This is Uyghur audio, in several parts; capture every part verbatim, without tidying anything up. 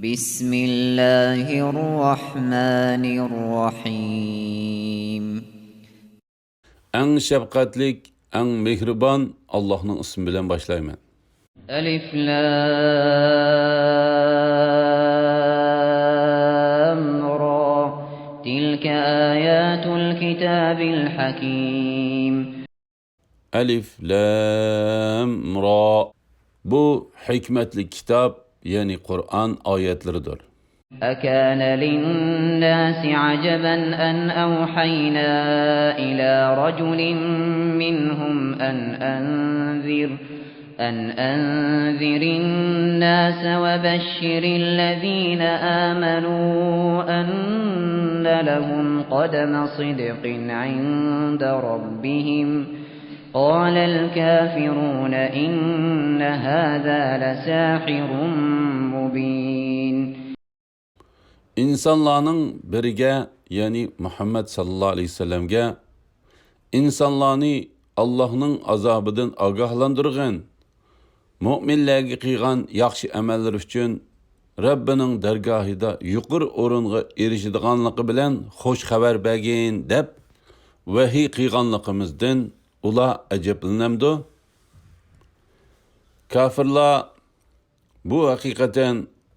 بسم الله الرحمن الرحيم. ئەڭ شەپقەتلىك، ئەڭ مېھرىبان ئاللاھنىڭ ئىسمى بىلەن باشلايمەن. ألف لام را. تلك آيات الكتاب الحكيم. ئەلىف لام را. بۇ ھېكمەتلىك كىتاب، يەنى قۇرئان ئايەتلىرىدۇر. أكان للناس عجبا أن أوحينا إلى رجل منهم أن أنذر، أن أنذر الناس وبشر الذين آمنوا أن لهم قدم صدق عند ربهم. قال الكافرون إن هذا لساحر مبين. ئىنسانلارنىڭ بىرىگە، يەنى مۇھەممەد ساللاللاھۇ ئەلەيھى ۋەسەللەمگە، ئىنسانلارنى ئاللاھنىڭ ئازابىدىن ئاگاھلاندۇرغىن، مۆمىنلەرگە قىلغان ياخشى ئەمەللىرى ئۈچۈن رەببىنىڭ دەرگاھىدا يۇقىرى ئورۇنغا ئېرىشىدىغانلىقى بىلەن خۇش خەۋەر بەرگىن، دەپ ۋەھىي قىلغانلىقىمىزدىن ئۇلار ئەجەبلىنەمدۇ؟ كاپىرلار، بۇ ھەقىقەتەن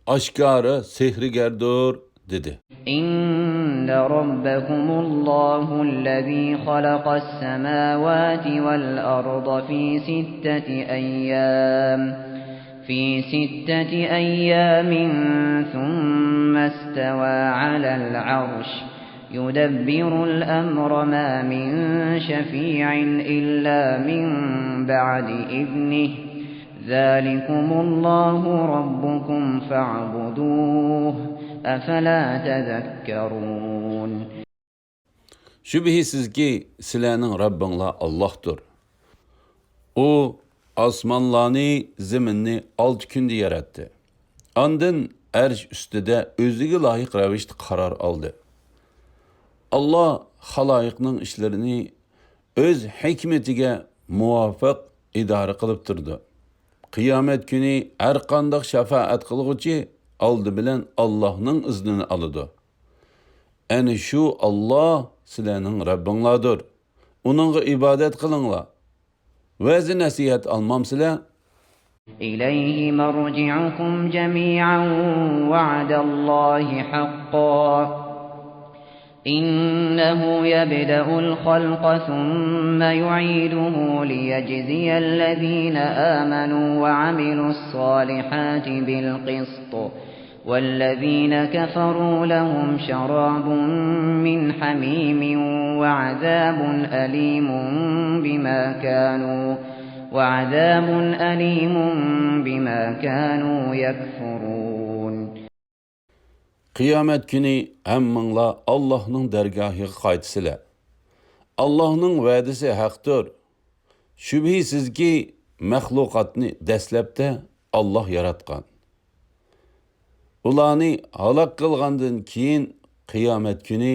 ئاشكارا سېھىرگەردۇر، دېدى. إن ربكم الله الذي خلق السماوات والأرض في ستة أيام، في ستة أيام ثم استوى على العرش يدبر الأمر ما من شفيع إلا من بعد إذنه ذلكم الله ربكم فاعبدوه أفلا تذكرون. شۈبھىسىزكى، سىلەرنىڭ رەببىڭلار ئاللاھتۇر. ئۇ ئاسمانلارنى، زېمىننى ئالتە كۈندە ياراتتى. ئاندىن ئەرش ئۈستىدە ئۆزىگە لايىق رەۋىشتە قارار ئالدى. ئاللاھ خالايىقنىڭ ئىشلىرىنى ئۆز ھېكمىتىگە مۇۋاپىق ئىدارە قىلىپ تۇرىدۇ. قىيامەت كۈنى ھەرقانداق شاپائەت قىلغۇچى ئالدى بىلەن ئاللاھنىڭ ئىزنىنى ئالىدۇ. ئەنە شۇ ئاللاھ سىلەرنىڭ رەببىڭلاردۇر. ئۇنىڭغا ئىبادەت قىلىڭلار. ۋەزى-نەسىھەت ئالمامسىلەر؟ إليه مرجعكم جميعا وعد الله حقا إنه يبدأ الخلق ثم يعيده ليجزي الذين آمنوا وعملوا الصالحات بالقسط والذين كفروا لهم شراب من حميم وعذاب أليم بما كانوا، وعذاب أليم بما كانوا يكفرون. قىيامەت كۈنى ھەممىڭلار ئاللاھنىڭ دەرگاھىغا قايتىسىلەر. ئاللاھنىڭ ۋەدىسى ھەقتۇر. شۈبھىسىزكى، مەخلۇقاتنى دەسلەپتە ئاللاھ ياراتقان. ئۇلارنى ھالاك قىلغاندىن كېيىن، قىيامەت كۈنى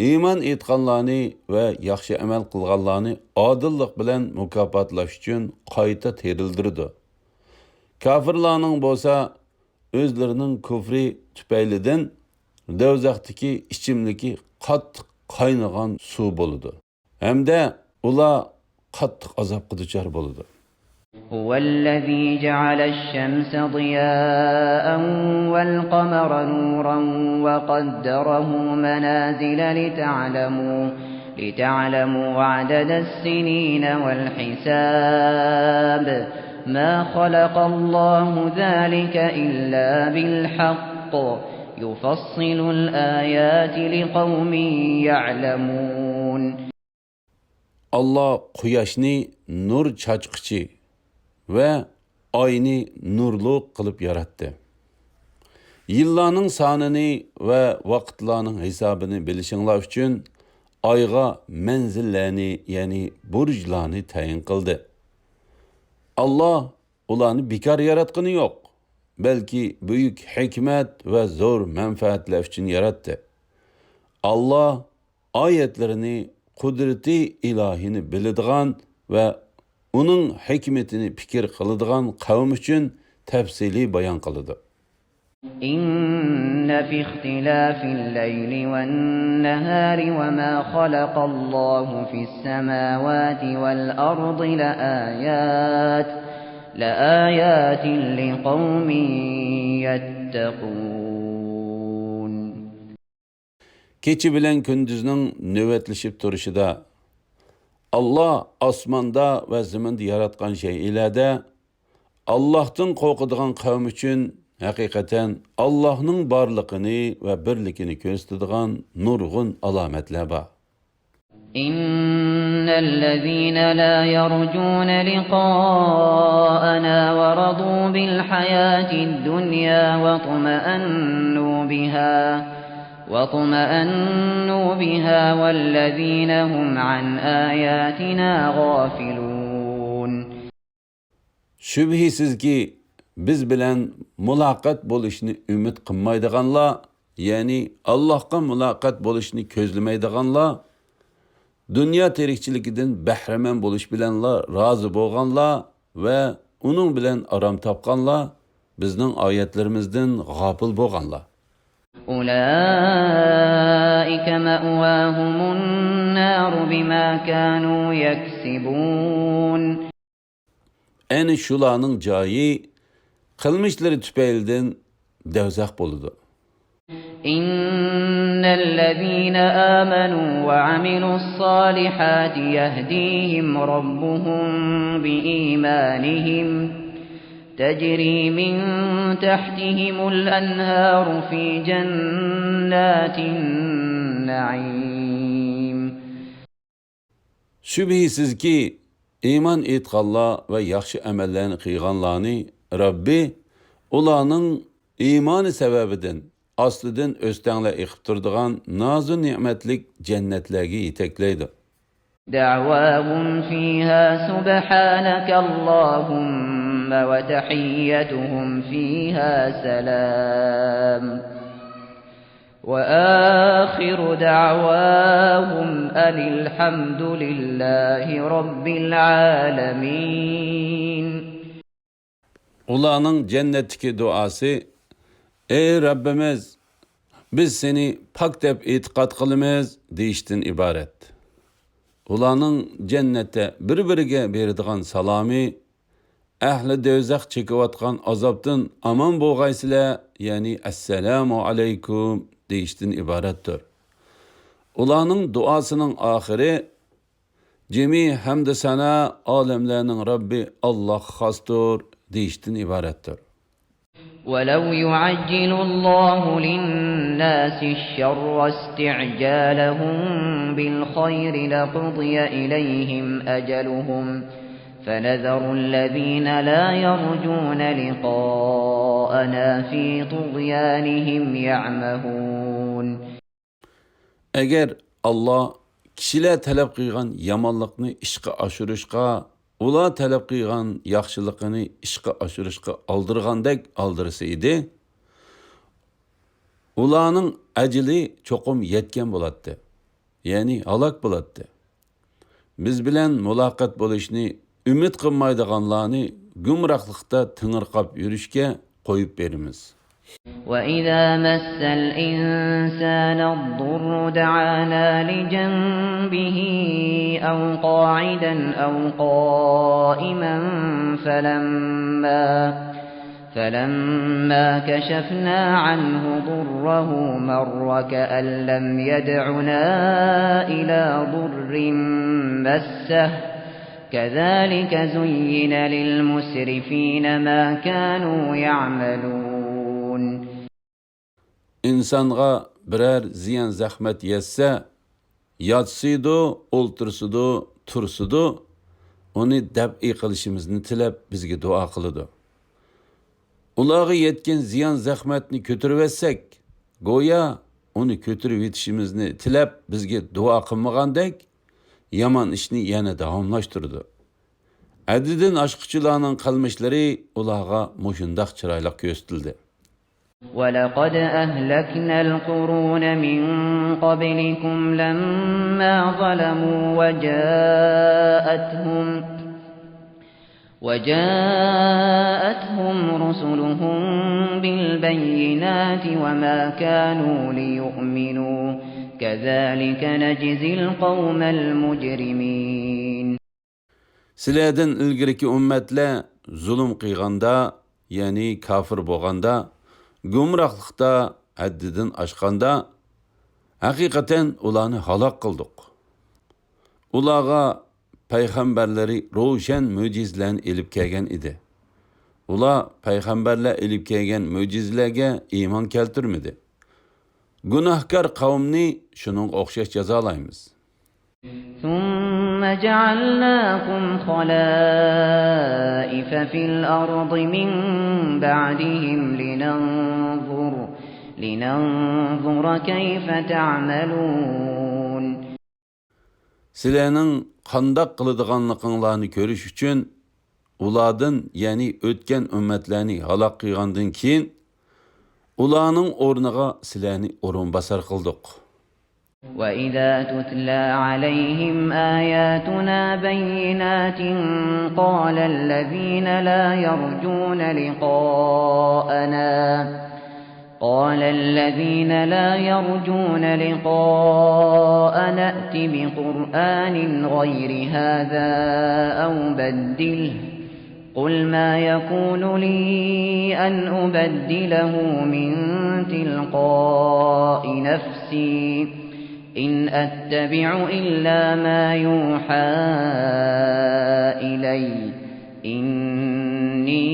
ئىمان ئېيتقانلارنى ۋە ياخشى ئەمەل قىلغانلارنى ئادىللىق بىلەن مۇكاپاتلاش ئۈچۈن قايتا تىرىلدۈرىدۇ. كاپىرلارنىڭ بولسا ئۆزلىرىنىڭ كۇفرى تۈپەيلىدىن دوزاختىكى ئىچىملىكى قاتتىق قاينىغان سۇ بولىدۇ ھەمدە ئۇلار قاتتىق ئازابقا دۇچار بولىدۇ. هو الذي جعل الشمس ضياء والقمر نورا وقدره منازل لتعلموا، لتعلموا عدد السنين والحساب، ما خلق الله ذلك إلا بالحق، يفصل الآيات لقوم يعلمون. ئاللاھ قۇياشنى نۇر چاچقۇچى ۋە ئاينى نۇرلۇق قىلىپ ياراتتى. يىللارنىڭ سانىنى ۋە ۋاقىتلارنىڭ ھېسابىنى بىلىشىڭلار ئۈچۈن ئايغا مەنزىللەرنى، يەنى بۇرجلارنى تەيىن قىلدى. ئاللاھ ئۇلارنى بىكار ياراتقىنى يوق، بەلكى بۈيۈك ھېكمەت ۋە زور مەنپەئەتلەر ئۈچۈن ياراتتى. ئاللاھ ئايەتلىرىنى، قۇدرىتى ئىلاھىنى بىلىدىغان ۋە ئۇنىڭ ھېكمىتىنى پىكىر قىلىدىغان قەۋم ئۈچۈن تەپسىلىي بايان قىلىدۇ. إن في اختلاف الليل والنهار وما خلق الله في السماوات والأرض لآيات، لآيات لقوم يتقون. كېچە بىلەن كۈندۈزنىڭ نۆۋەتلىشىپ تۇرۇشىدا، ئاللا ئاسماندا ۋە زېمىندا ياراتقان شەيئىلەردە ئاللاھتىن قورقىدىغان قەۋم ئۈچۈن ھەقىقەتەن ئاللاھنىڭ بارلىقىنى ۋە بىرلىكىنى كۆرسىتىدىغان نۇرغۇن ئالامەتلەر بار. إن الذين لا يرجون لقاءنا ورضوا بالحياة الدنيا واطمأنوا بها، واطمأنوا بها والذين هم عن آياتنا غافلون. شۈبھىسىزكى، بىز بىلەن مۇلاقات بولۇشنى ئۈمىد قىلمايدىغانلار، يەنى ئاللاھقا مۇلاقات بولۇشنى كۆزلىمەيدىغانلار، دۇنيا تىرىكچىلىكىدىن بەھرىمەن بولۇش بىلەنلا رازى بولغانلار ۋە ئۇنىڭ بىلەن ئارام تاپقانلار، بىزنىڭ ئايەتلىرىمىزدىن غاپىل بولغانلار. أولئك مأواهم النار بما كانوا يكسبون. ئەنە شۇلارنىڭ جايى قىلمىشلىرى تۈپەيلىدىن دوزاخ بولىدۇ. إن الذين آمنوا وعملوا الصالحات يهديهم ربهم بإيمانهم تجري من تحتهم الأنهار في جنات النعيم. شۈبھىسىزكى، ئىمان ئېيتقانلار ۋە ياخشى ئەمەللەرنى قىلغانلارنى رەببى ئۇلارنىڭ ئىمانى سەۋەبىدىن ئاستىدىن ئۆستەڭلەر ئېقىپ تۇرىدىغان نازۇ نېمەتلىك جەننەتلەرگە يېتەكلەيدۇ. دعواهم فيها سبحانك اللهم وتحيتهم فيها سلام. وآخر دعواهم أن الحمد لله رب العالمين. ئۇلارنىڭ جەننەتتىكى دۇئاسى، ئەي رەببىمىز، بىز سېنى پاك دەپ ئېتىقاد قىلىمىز، دېيىشتىن ئىبارەت. ئۇلارنىڭ جەننەتتە بىر-بىرىگە بېرىدىغان سالامى، ئەھلى دوزاخ چېكىۋاتقان ئازابتىن ئامان بولغايسىلەر، يەنى ئەسسالامۇ ئەلەيكۇم دېيىشتىن ئىبارەتتۇر. ئۇلارنىڭ دۇئاسىنىڭ ئاخىرى، جىمى ھەمدۇ سانا ئالەملەرنىڭ رەببى ئاللاھقا خاستۇر دېيىشتىن ئىبارەتتۇر. ولو يعجل الله للناس الشر استعجالهم بالخير لقضي إليهم أجلهم فنذر الذين لا يرجون لقاءنا في طغيانهم يعمهون. ئەگەر ئاللا كىشىلەر تەلەپ قىلغان يامانلىقنى ئىشقا ئاشۇرۇشقا، ئۇلار تەلەپ قىلغان ياخشىلىقىنى ئىشقا ئاشۇرۇشقا ئالدىرىغاندەك ئالدىرىسا ئىدى، ئۇلارنىڭ ئەجىلى چوقۇم يەتكەن بولاتتى، يەنى ھالاك بولاتتى. بىز بىلەن مۇلاقات بولۇشنى ئۈمىد قىلمايدىغانلارنى گۇمراھلىقتا تېڭىرقاپ يۈرۈشكە قويۇپ بېرىمىز. وإذا مس الإنسان الضر دعانا لجنبه أو قاعدا أو قائما فلما، فلما كشفنا عنه ضره مر كأن لم يدعنا إلى ضر مسه كذلك زين للمسرفين ما كانوا يعملون. ئىنسانغا بىرەر زىيان-زەخمەت يەتسە، ياتسىدۇ، ئولتۇرسىدۇ، تۇرسىدۇ، ئۇنى دەپئى قىلىشىمىزنى تىلەپ بىزگە دۇئا قىلىدۇ. ئۇلارغا يەتكەن زىيان-زەخمەتنى كۆتۈرۈۋەتسەك، گويا ئۇنى كۆتۈرۈۋېتىشىمىزنى تىلەپ بىزگە دۇئا قىلمىغاندەك، يامان ئىشنى يەنە داۋاملاشتۇرىدۇ. ھەددىدىن ئاشقۇچىلارنىڭ قىلمىشلىرى ئۇلارغا مۇشۇنداق چىرايلىق كۆرسىتىلدى. ولقد أهلكنا القرون من قبلكم لما ظلموا وجاءتهم، وجاءتهم رسلهم بالبينات وما كانوا ليؤمنوا كذلك نجزي القوم المجرمين. سىلەردىن ئىلگىرىكى ئۈممەتلەر زۇلۇم قىلغاندا، يەنى كاپىر بولغاندا، گۇمراھلىقتا ھەددىدىن ئاشقاندا، ھەقىقەتەن ئۇلارنى ھالاك قىلدۇق. ئۇلارغا پەيغەمبەرلىرى روشەن مۆجىزىلەرنى ئېلىپ كەلگەن ئىدى. ئۇلار پەيغەمبەرلەر ئېلىپ كەلگەن مۆجىزىلەرگە ئىمان كەلتۈرمىدى. گۇناھكار قەۋمنى شۇنىڭغا ئوخشاش جازالايمىز. ثم جعلناكم خلائف في الأرض من بعدهم لننظر، لننظر كيف تعملون. سىلەرنىڭ قانداق قىلىدىغانلىقىڭلارنى كۆرۈش ئۈچۈن ئۇلاردىن، يەنى ئۆتكەن ئۈممەتلەرنى ھالاك قىلغاندىن كېيىن، ئۇلارنىڭ ئورنىغا سىلەرنى ئورۇنباسار قىلدۇق. وإذا تتلى عليهم آياتنا بينات قال الذين لا يرجون لقاءنا قال الذين لا يرجون لقاءنا ائت بقرآن غير هذا أو بدله قل ما يكون لي أن أبدله من تلقاء نفسي إن أتبع إلا ما يوحى إلي إني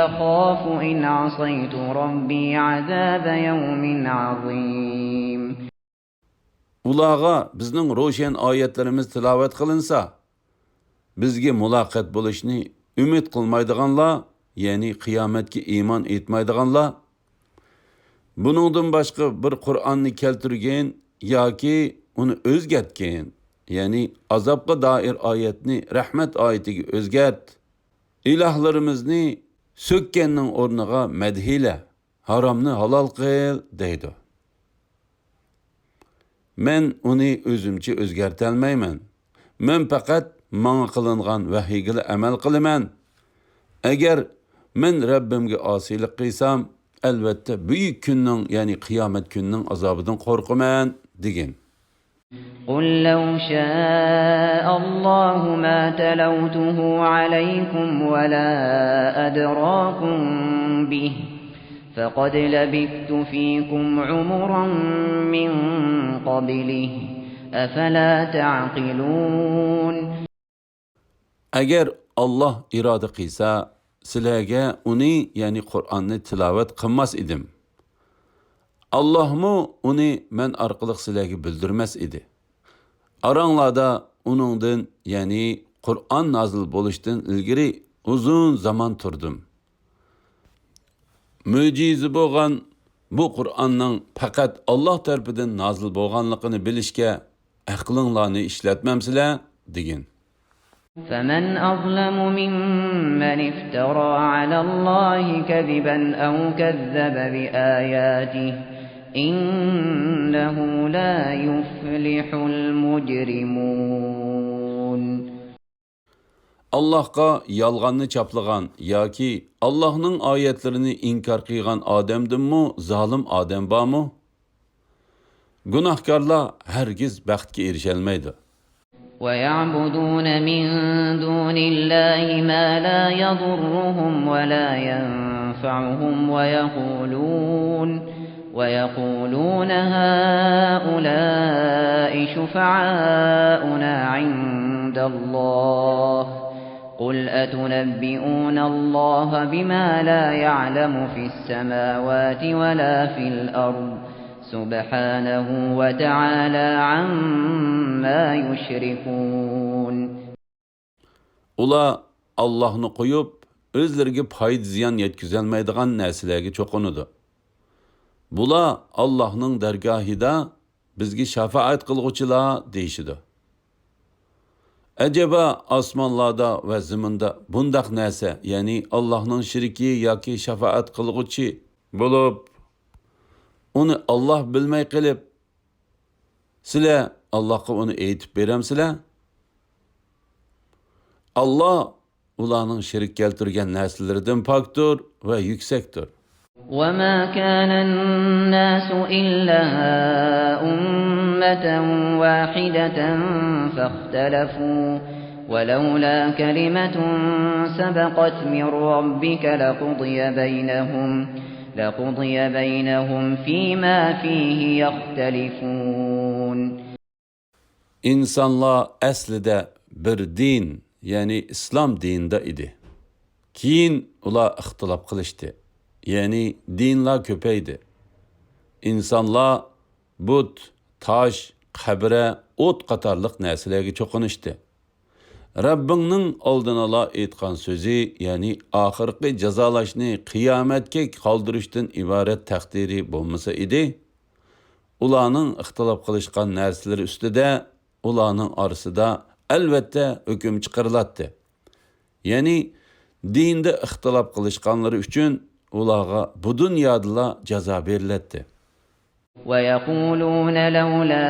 أخاف إن عصيت ربي عذاب يوم عظيم. ئۇلارغا بىزنىڭ روشەن ئايەتلىرىمىز تىلاۋەت قىلىنسا، بىزگە مۇلاقات بولۇشنى ئۈمىد قىلمايدىغانلار، يەنى قىيامەتكە ئىمان ئېيتمايدىغانلار، بۇنىڭدىن باشقا بىر قۇرئاننى كەلتۈرگىن ياكى ئۇنى ئۆزگەرتكىن، يەنى ئازابقا دائىر ئايەتنى رەھمەت ئايىتىگە ئۆزگەرت، ئىلاھلىرىمىزنى سۆككەننىڭ ئورنىغا مەدھىيلە، ھارامنى ھالال قىل دەيدۇ. مەن ئۇنى ئۆزۈمچە ئۆزگەرتەلمەيمەن. مەن پەقەت ماڭا قىلىنغان ۋەھىيگىلا ئەمەل قىلىمەن. ئەگەر مەن رەببىمگە ئاسىيلىق قىلسام، ئەلۋەتتە بۈيۈك كۈننىڭ، يەنى قىيامەت كۈنىنىڭ ئازابىدىن قورقىمەن، دېگىن. قل لو شاء الله ما تلوته عليكم ولا أدراكم به فقد لبثت فيكم عمرا من قبله أفلا تعقلون. ئەگەر ئاللاھ ئىرادە قىلسا، سىلەرگە ئۇنى، يەنى قۇرئاننى تىلاۋەت قىلماس ئىدىم. ئاللاھمۇ ئۇنى مەن ئارقىلىق سىلەرگە بىلدۈرمەس ئىدى. ئاراڭلاردا ئۇنىڭدىن، يەنى قۇرئان نازىل بولۇشتىن ئىلگىرى ئۇزۇن زامان تۇردۇم. مۆجىزە بولغان بۇ قۇرئاننىڭ پەقەت ئاللاھ تەرىپىدىن نازىل بولغانلىقىنى بىلىشكە ئەقلىڭلارنى ئىشلەتمەمسىلەر؟ دېگىن. فمن أظلم ممن افترى على الله كذبا أو كذب بآياته إنه لا يفلح المجرمون. ئاللاھقا يالغاننى چاپلىغان ياكى ئاللاھنىڭ ئايەتلىرىنى ئىنكار قىلغان ئادەمدىنمۇ زالىم ئادەم بارمۇ؟ گۇناھكارلار ھەرگىز بەختكە ئېرىشەلمەيدۇ. ويعبدون من دون الله ما لا يضرهم ولا ينفعهم ويقولون ويقولون هؤلاء شفعاؤنا عند الله قل أتنبئون الله بما لا يعلم في السماوات ولا في الأرض سبحانه وتعالى عما يشركون. ئۇلار ئاللاھنى قويۇپ، ئۆزلىرىگە پايدا-زىيان يەتكۈزەلمەيدىغان نەرسىلەرگە چوقۇنىدۇ. بۇلار ئاللاھنىڭ دەرگاھىدا بىزگە شاپائەت قىلغۇچىلار دېيىشىدۇ. ئەجەبا ئاسمانلاردا ۋە زېمىندا بۇنداق نەرسە، يەنى ئاللاھنىڭ شېرىكى ياكى شاپائەت قىلغۇچى بولۇپ، ئۇنى ئاللاھ بىلمەي قېلىپ، سىلەر ئاللاھقا ئۇنى ئېيتىپ بېرەمسىلەر؟ ئاللاھ ئۇلارنىڭ شېرىك كەلتۈرگەن نەرسىلىرىدىن پاكتۇر ۋە يۈكسەكتۇر. وما كان الناس إلا أمة واحدة فاختلفوا ولولا كلمة سبقت من ربك لقضي بينهم لقضي بينهم فيما فيه يختلفون. ئىنسانلار ئەسلىدە بىر دىن، يەنى ئىسلام دىنىدا ئىدى. كېيىن ئۇلار ئىختىلاپ قىلىشتى، يەنى دىنلار كۆپەيدى. ئىنسانلار بۇت، تاش، قەبرە، ئوت قاتارلىق نەرسىلەرگە چوقۇنۇشتى. رەببىڭنىڭ ئالدىنئالا ئېيتقان سۆزى، يەنى ئاخىرقى جازالاشنى قىيامەتكە قالدۇرۇشتىن ئىبارەت تەقدىرى بولمىسا ئىدى، ئۇلارنىڭ ئىختىلاپ قىلىشقان نەرسىلىرى ئۈستىدە ئۇلارنىڭ ئارىسىدا ئەلۋەتتە ھۆكۈم چىقىرىلاتتى. يەنى دىندا ئىختىلاپ قىلىشقانلىرى ئۈچۈن ئۇلارغا بۇ دۇنيادىلا جازا بېرىلەتتى. ويقولون لولا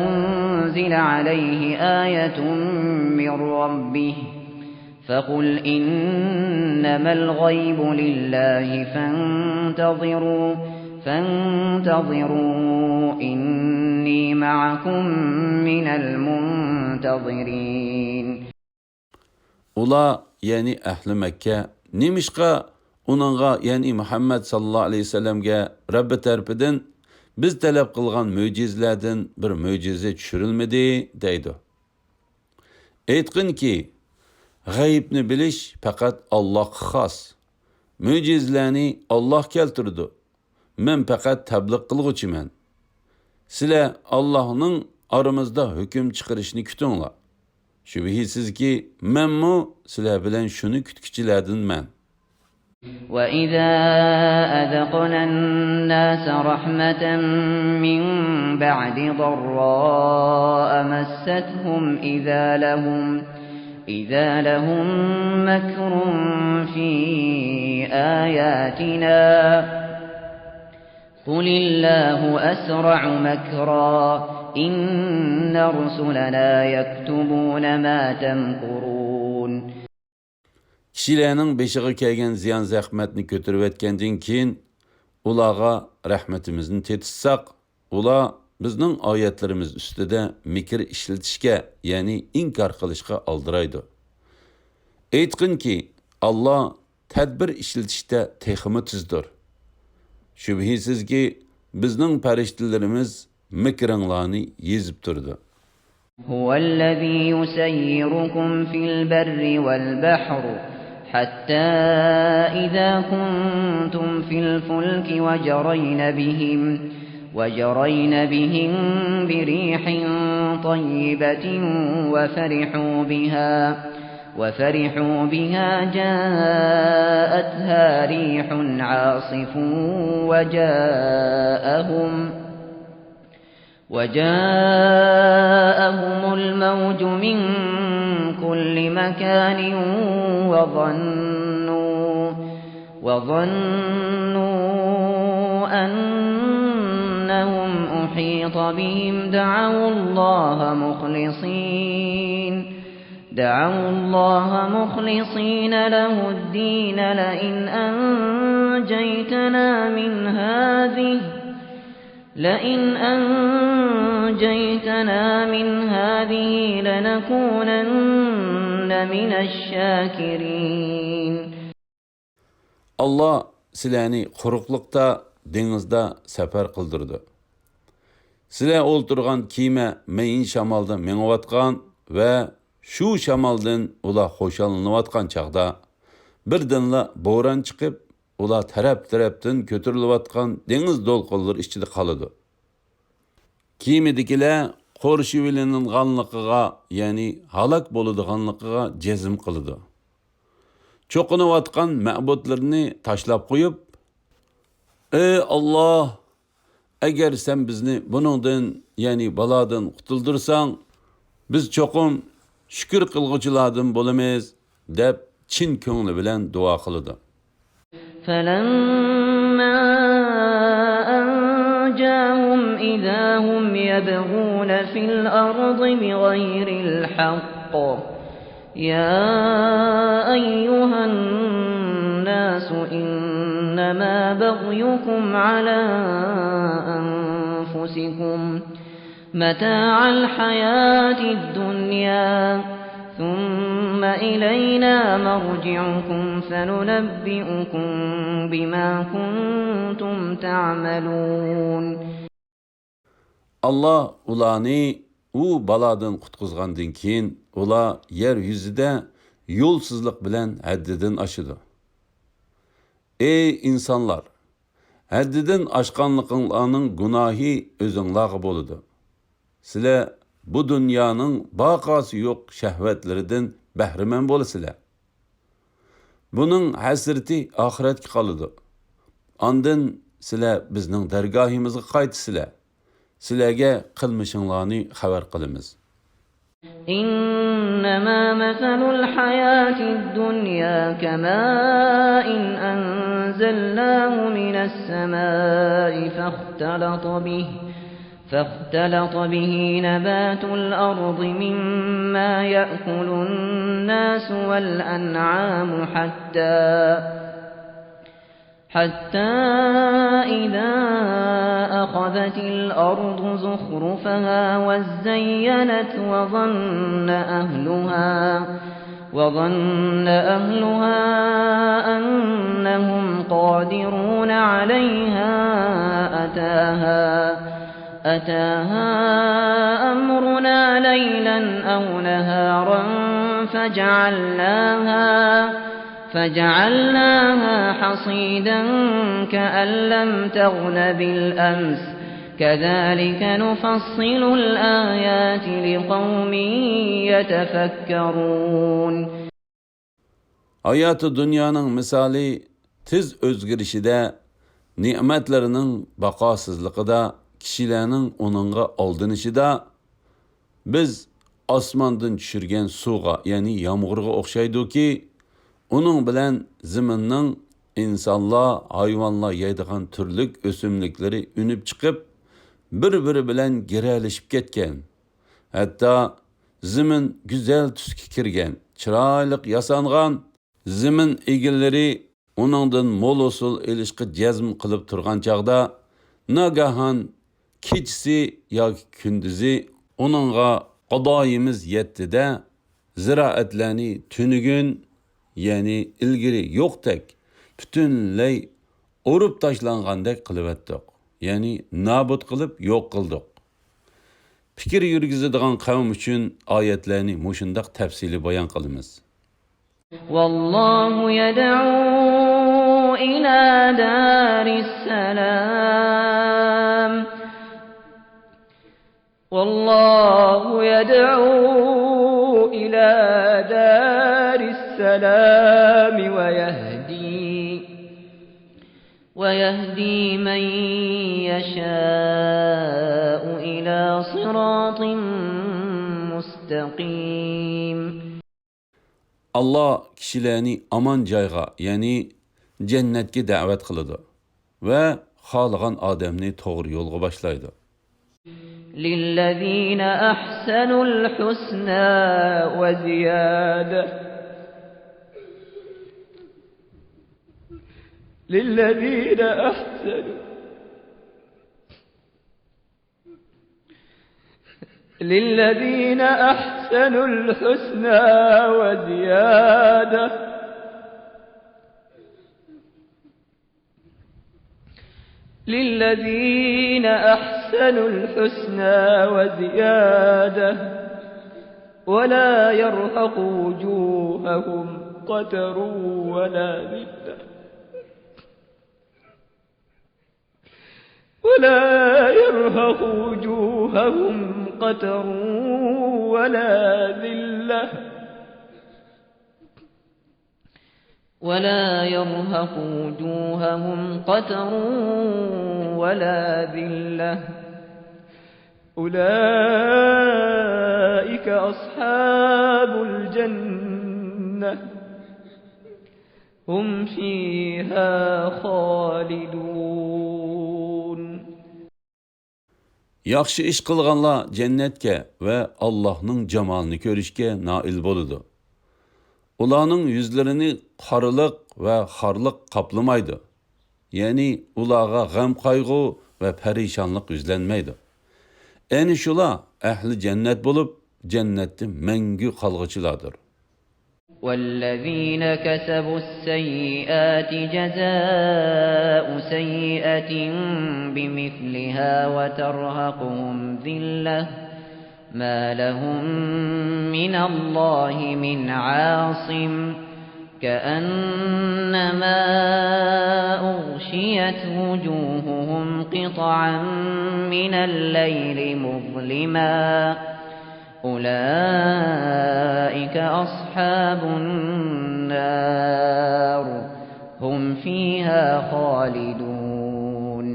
أنزل عليه آية من ربه فقل إنما الغيب لله فانتظروا فانتظروا إني معكم من المنتظرين. ئۇلار، يەنى ئەھلى مەككە، نېمىشقا ئۇنىڭغا، يەنى مۇھەممەد ساللاللاھۇ ئەلەيھى ۋەسەللەمگە رەببى تەرىپىدىن بىز تەلەپ قىلغان مۆجىزىلەردىن بىر مۆجىزە چۈشۈرۈلمىدى؟ دەيدۇ. ئېيتقىنكى، غەيىبنى بىلىش پەقەت ئاللاھقا خاس. مۆجىزىلەرنى ئاللاھ كەلتۈرىدۇ. مەن پەقەت تەبلىغ قىلغۇچىمەن. سىلەر ئاللاھنىڭ ئارىمىزدا ھۆكۈم چىقىرىشىنى كۈتۈڭلار. شۈبھىسىزكى، مەنمۇ سىلەر بىلەن شۇنى كۈتكۈچىلەردىنمەن. وإذا أذقنا الناس رحمة من بعد ضراء مستهم إذا لهم إذا لهم مكر في آياتنا قل الله أسرع مكرا إن رسلنا يكتبون ما تمكرون. كىشىلەرنىڭ بېشىغا كەلگەن زىيان-زەخمەتنى كۆتۈرۈۋەتكەندىن كېيىن، ئۇلارغا رەھمىتىمىزنى تېتىتساق، ئۇلار بىزنىڭ ئايەتلىرىمىز ئۈستىدە مىكىر ئىشلىتىشكە، يەنى ئىنكار قىلىشقا ئالدىرايدۇ. ئېيتقىنكى، ئاللا تەدبىر ئىشلىتىشتە تېخىمۇ تېزدۇر. شۈبھىسىزكى، بىزنىڭ پەرىشتىلىرىمىز مىكرىڭلارنى يېزىپ تۇرىدۇ. هو الذي يسيركم في البر والبحر حتى إذا كنتم في الفلك وجرين بهم وجرين بهم بريح طيبة وفرحوا بها وفرحوا بها جاءتها ريح عاصف وجاءهم وجاءهم الموج من كل مكان وظنوا وظنوا أنهم أحيط بهم دعوا الله مخلصين دعوا الله مخلصين له الدين لئن أنجيتنا من هذه لئن أنجيتنا من هذه لنكونن من الشاكرين. ئاللا سىلەرنى قۇرۇقلۇقتا، دېڭىزدا سەپەر قىلدۇرىدۇ. سىلەر ئولتۇرغان كېمە مەيىن شامالدا مېڭىۋاتقان ۋە شۇ شامالدىن ئۇلار خۇشاللىنىۋاتقان چاغدا، بىردىنلا بوران چىقىپ، ئۇلار تەرەپ-تەرەپتىن كۆتۈرۈلۈۋاتقان دېڭىز دولقۇنلىرى ئىچىدە قالىدۇ. كېمىدىكىلەر قورشىۋېلىنىدىغانلىقىغا، يەنى ھالاك بولىدىغانلىقىغا جەزم قىلىدۇ. چوقۇنۇۋاتقان مەبۇدلىرىنى تاشلاپ قويۇپ، ئەي ئاللا، ئەگەر سەن بىزنى بۇنىڭدىن، يەنى بالادىن قۇتۇلدۇرساڭ، بىز چوقۇم شۈكۈر قىلغۇچىلاردىن بولىمىز، دەپ چىن كۆڭلى بىلەن دۇئا قىلىدۇ. فلما أنجاهم إذا هم يبغون في الأرض بغير الحق يا أيها الناس إنما بغيكم على أنفسكم متاع الحياة الدنيا ثم إلينا مرجعكم فننبئكم بما كنتم تعملون. ئاللا ئۇلارنى ئۇ بالادىن قۇتقۇزغاندىن كېيىن، ئۇلار يەر يۈزىدە يولسىزلىق بىلەن ھەددىدىن ئاشىدۇ. ئەي ئىنسانلار! ھەددىدىن ئاشقانلىقىڭلارنىڭ گۇناھى ئۆزۈڭلارغا بولىدۇ. سىلەر بۇ دۇنيانىڭ باقاسى يوق شەھۋەتلىرىدىن بەھرىمەن بولىسىلەر. بۇنىڭ ھەسرىتى ئاخىرەتكە قالىدۇ. ئاندىن سىلەر بىزنىڭ دەرگاھىمىزغا قايتىسىلەر. سىلەرگە قىلمىشىڭلارنى خەۋەر قىلىمىز. إنما مثل الحياة الدنيا كماء أنزلناه من السماء فاختلط به فاختلط به نبات الأرض مما يأكل الناس والأنعام حتى حتى إذا أخذت الأرض زخرفها وازينت وظن أهلها وظن أهلها أنهم قادرون عليها أتاها أتاها أمرنا ليلا أو نهارا فجعلناها فجعلناها حصيدا كأن لم تغن بالأمس كذلك نفصل الآيات لقوم يتفكرون. ھاياتى دۇنيانىڭ مىسالى تېز ئۆزگىرىشىدە، نېمەتلىرىنىڭ باقاسىزلىقىدا، كىشىلەرنىڭ ئۇنىڭغا ئالدىنىشىدا، بىز ئاسماندىن چۈشۈرگەن سۇغا، يەنى يامغۇرغا ئوخشايدۇكى، ئۇنىڭ بىلەن زېمىننىڭ ئىنسانلار، ھايۋانلار يەيدىغان تۈرلۈك ئۆسۈملۈكلىرى ئۈنۈپ چىقىپ، بىر-بىرى بىلەن گىرەلىشىپ كەتكەن. ھەتتا زېمىن گۈزەل تۈسكە كىرگەن، چىرايلىق ياسانغان. زېمىن ئىگىلىرى ئۇنىڭدىن مول ھوسۇل ئېلىشقا جەزم قىلىپ تۇرغان چاغدا، ناگاھان كېچىسى ياكى كۈندۈزى ئۇنىڭغا قادايىمىز يەتتىدە، زىرائەتلەرنى تۈنۈگۈن، يەنى ئىلگىرى يوقتەك، پۈتۈنلەي ئۇرۇپ تاشلانغاندەك قىلىۋەتتۇق، يەنى نابۇت قىلىپ يوق قىلدۇق. پىكىر يۈرگۈزىدىغان قەۋم ئۈچۈن ئايەتلەرنى مۇشۇنداق تەپسىلىي بايان قىلىمىز. والله يدعو إلى دار السلام والله يدعو إلى دار السلام ويهدي ويهدي من يشاء إلى صراط مستقيم. ئاللا كىشىلەرنى ئامان جايغا، يەنى جەننەتكە دەۋەت قىلىدۇ ۋە خالىغان ئادەمنى توغرا يولغا باشلايدۇ. للذين أحسنوا الحسنى وزيادة للذين أحسنوا للذين أحسنوا الحسنى وزيادة للذين أحسنوا الحسنى وزيادة ولا يرهق وجوههم قتر ولا ذلة ولا يرهق وجوههم قتر ولا ذلة ولا يرهق وجوههم قتر ولا ذلة أولئك أصحاب الجنة هم فيها خالدون. ياخشى ئىش قىلغانلار جەننەتكە ۋە ئاللاھنىڭ جامالىنى كۆرۈشكە نائىل بولىدۇ. ئۇلارنىڭ يۈزلىرىنى قارىلىق ۋە خارلىق قاپلىمايدۇ. يەنى ئۇلارغا غەم-قايغۇ ۋە پەرىشانلىق يۈزلەنمەيدۇ. ئەنە شۇلار ئەھلى جەننەت بولۇپ، جەننەتتە مەڭگۈ قالغۇچىلاردۇر. والذين كسبوا السيئات جزاء سيئة بمثلها وترهقهم ذلة ما لهم من الله من عاصم كأنما أغشيت وجوههم قطعا من الليل مظلما أولئك أصحاب النار هم فيها خالدون.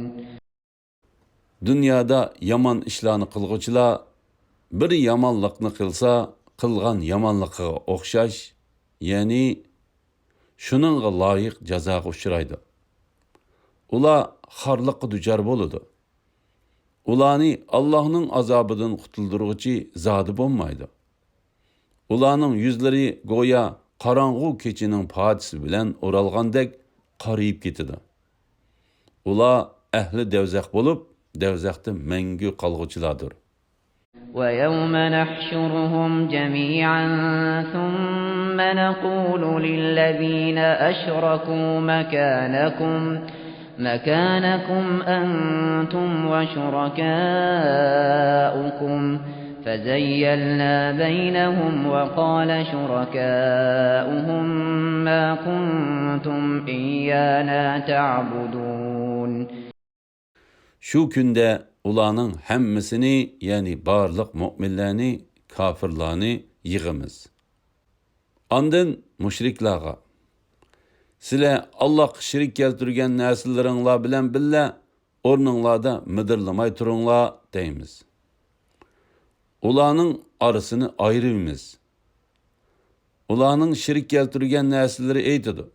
دۇنيادا يامان ئىشلارنى قىلغۇچىلار بىر يامانلىقنى قىلسا، قىلغان يامانلىقىغا ئوخشاش، يەنى شۇنىڭغا لايىق جازاغا ئۇچرايدۇ. ئۇلار خارلىققا دۇچار بولىدۇ. ئۇلارنى ئاللاھنىڭ ئازابىدىن قۇتۇلدۇرغۇچى زادى بولمايدۇ. ئۇلارنىڭ يۈزلىرى گويا قاراڭغۇ كېچىنىڭ پادىسى بىلەن ئورالغاندەك قارىيىپ كېتىدۇ. ئۇلار ئەھلى دەۋزەخ بولۇپ، دەۋزەختە مەڭگۈ قالغۇچىلاردۇر. ويوم نحشرهم جميعا ثم نقول للذين أشركوا مكانكم مكانكم أنتم وشركاؤكم فزيلنا بينهم وقال شركاؤهم ما كنتم إيانا تعبدون. شۇ كۈندە ئۇلارنىڭ ھەممىسىنى، يەنى بارلىق مۆمىنلەرنى، كاپىرلارنى يىغىمىز. ئاندىن مۇشرىكلارغا، سىلەر ئاللاھقا شېرىك كەلتۈرگەن نەرسىلىرىڭلار بىلەن بىللە ئورنۇڭلاردا مىدىرلىماي تۇرۇڭلار، دەيمىز. ئۇلارنىڭ ئارىسىنى ئايرىۋىمىز. ئۇلارنىڭ شېرىك كەلتۈرگەن نەرسىلىرى ئېيتىدۇ،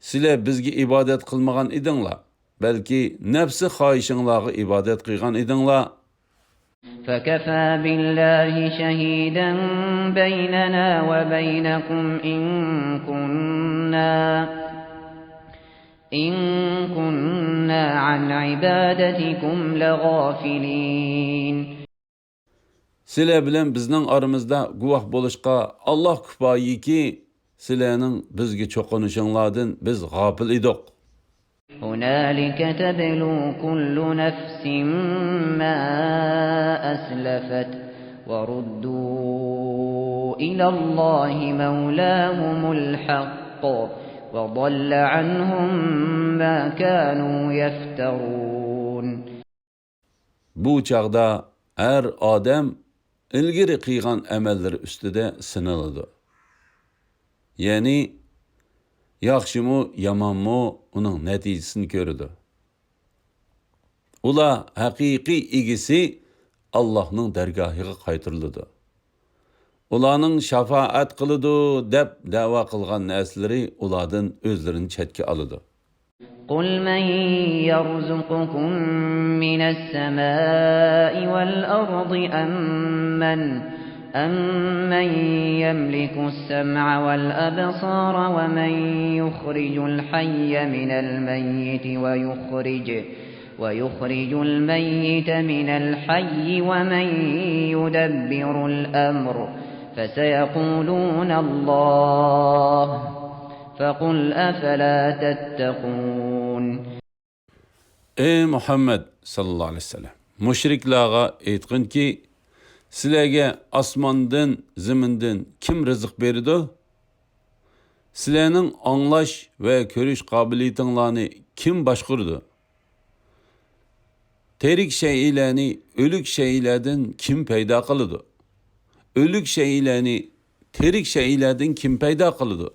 سىلەر بىزگە ئىبادەت قىلمىغان ئىدىڭلار، بەلكى نەپسى خاھىشىڭلارغا ئىبادەت قىلغان ئىدىڭلار. فكفى بالله شهيدا بيننا وبينكم إن كنا، إن كنا عن عبادتكم لغافلين. سىلەر بىلەن بىزنىڭ ئارىمىزدا گۇۋاھ بولۇشقا ئاللاھ كۇپايىكى، سىلەرنىڭ بىزگە چوقۇنۇشۇڭلاردىن بىز غاپىل ئىدۇق. هنالك تبلو كل نفس ما أسلفت وردوا إلى الله مولاهم الحق وضل عنهم ما كانوا يفترون. بۇ چاغدا ھەر ئادەم ئىلگىرى قىلغان ئەمەللىرى ئۈستىدە سىنىلىدۇ. يەنى ياخشىمۇ، يامانمۇ ئۇنىڭ نەتىجىسىنى كۆرىدۇ. ئۇلار ھەقىقىي ئىگىسى ئاللاھنىڭ دەرگاھىغا قايتۇرۇلىدۇ. ئۇلارنىڭ شاپائەت قىلىدۇ دەپ دەۋا قىلغان نەرسىلىرى ئۇلاردىن ئۆزلىرىنى چەتكە ئالىدۇ. قل من يرزقكم من السماء والأرض أمن، أمن يملك السمع والأبصار ومن يخرج الحي من الميت ويخرج، ويخرج الميت من الحي ومن يدبر الأمر فسيقولون الله فقل أفلا تتقون. ئەي مۇھەممەد ساللاللاھۇ ئەلەيھى ۋەسەللەم، مۇشرىكلارغا ئېيتقىنكى، سىلەرگە ئاسماندىن، زېمىندىن كىم رىزىق بېرىدۇ؟ سىلەرنىڭ ئاڭلاش ۋە كۆرۈش قابىلىيىتىڭلارنى كىم باشقۇرىدۇ؟ تىرىك شەيئىلەرنى ئۆلۈك شەيئىلەردىن كىم پەيدا قىلىدۇ؟ ئۆلۈك شەيئىلەرنى تىرىك شەيئىلەردىن كىم پەيدا قىلىدۇ؟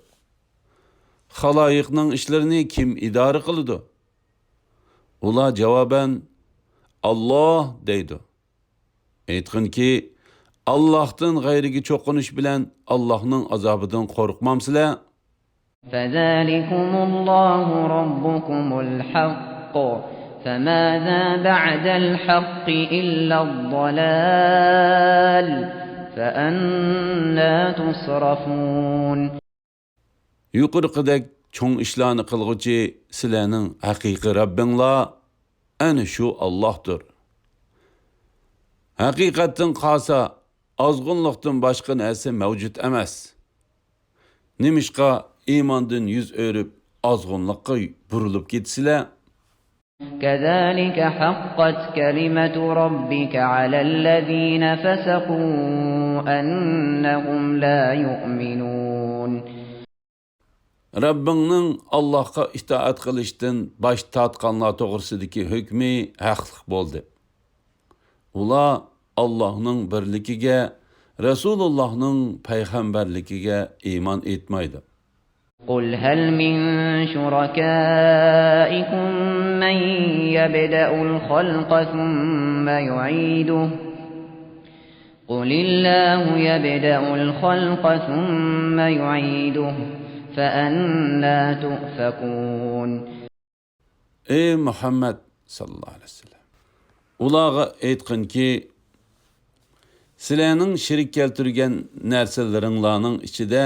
خالايىقنىڭ ئىشلىرىنى كىم ئىدارە قىلىدۇ؟ ئۇلار جاۋابەن، «ئاللاھ» دەيدۇ. ئېيتقىنكى، ئاللاھتىن غەيرىگە چوقۇنۇش بىلەن ئاللاھنىڭ ئازابىدىن قورقمامسىلەر؟ فذلكم الله ربكم الحق فماذا بعد الحق إلا الضلال فأنى تصرفون. يۇقىرىقىدەك چوڭ ئىشلارنى قىلغۇچى سىلەرنىڭ ھەقىقىي رەببىڭلار ئەنە شۇ ئاللاھتۇر. ھەقىقەتتىن قالسا، ئازغۇنلۇقتىن باشقا نەرسە مەۋجۇت ئەمەس. نېمىشقا ئىماندىن يۈز ئۆرۈپ، ئازغۇنلۇققا بۇرۇلۇپ كېتىسىلەر؟ كذلك حقت كلمة ربك على الذين فسقوا أنهم لا يؤمنون. رەببىڭنىڭ ئاللاھقا ئىتائەت قىلىشتىن باش تارتقانلار توغرىسىدىكى ھۆكمى ھەقلىق بولدى. ئۇلار ئاللاھنىڭ بىرلىكىگە، رەسۇلۇللاھنىڭ پەيغەمبەرلىكىگە ئىمان ئېيتمايدۇ. قل هل من شركائكم من يبدأ الخلق ثم يعيده؟ قل الله يبدأ الخلق ثم يعيده فأنى تؤفكون. ئەي مۇھەممەد ساللاللاھۇ ئەلەيھى ۋەسەللەم، ئۇلارغا ئېيتقىنكى، سىلەرنىڭ شېرىك كەلتۈرگەن نەرسىلىرىڭلارنىڭ ئىچىدە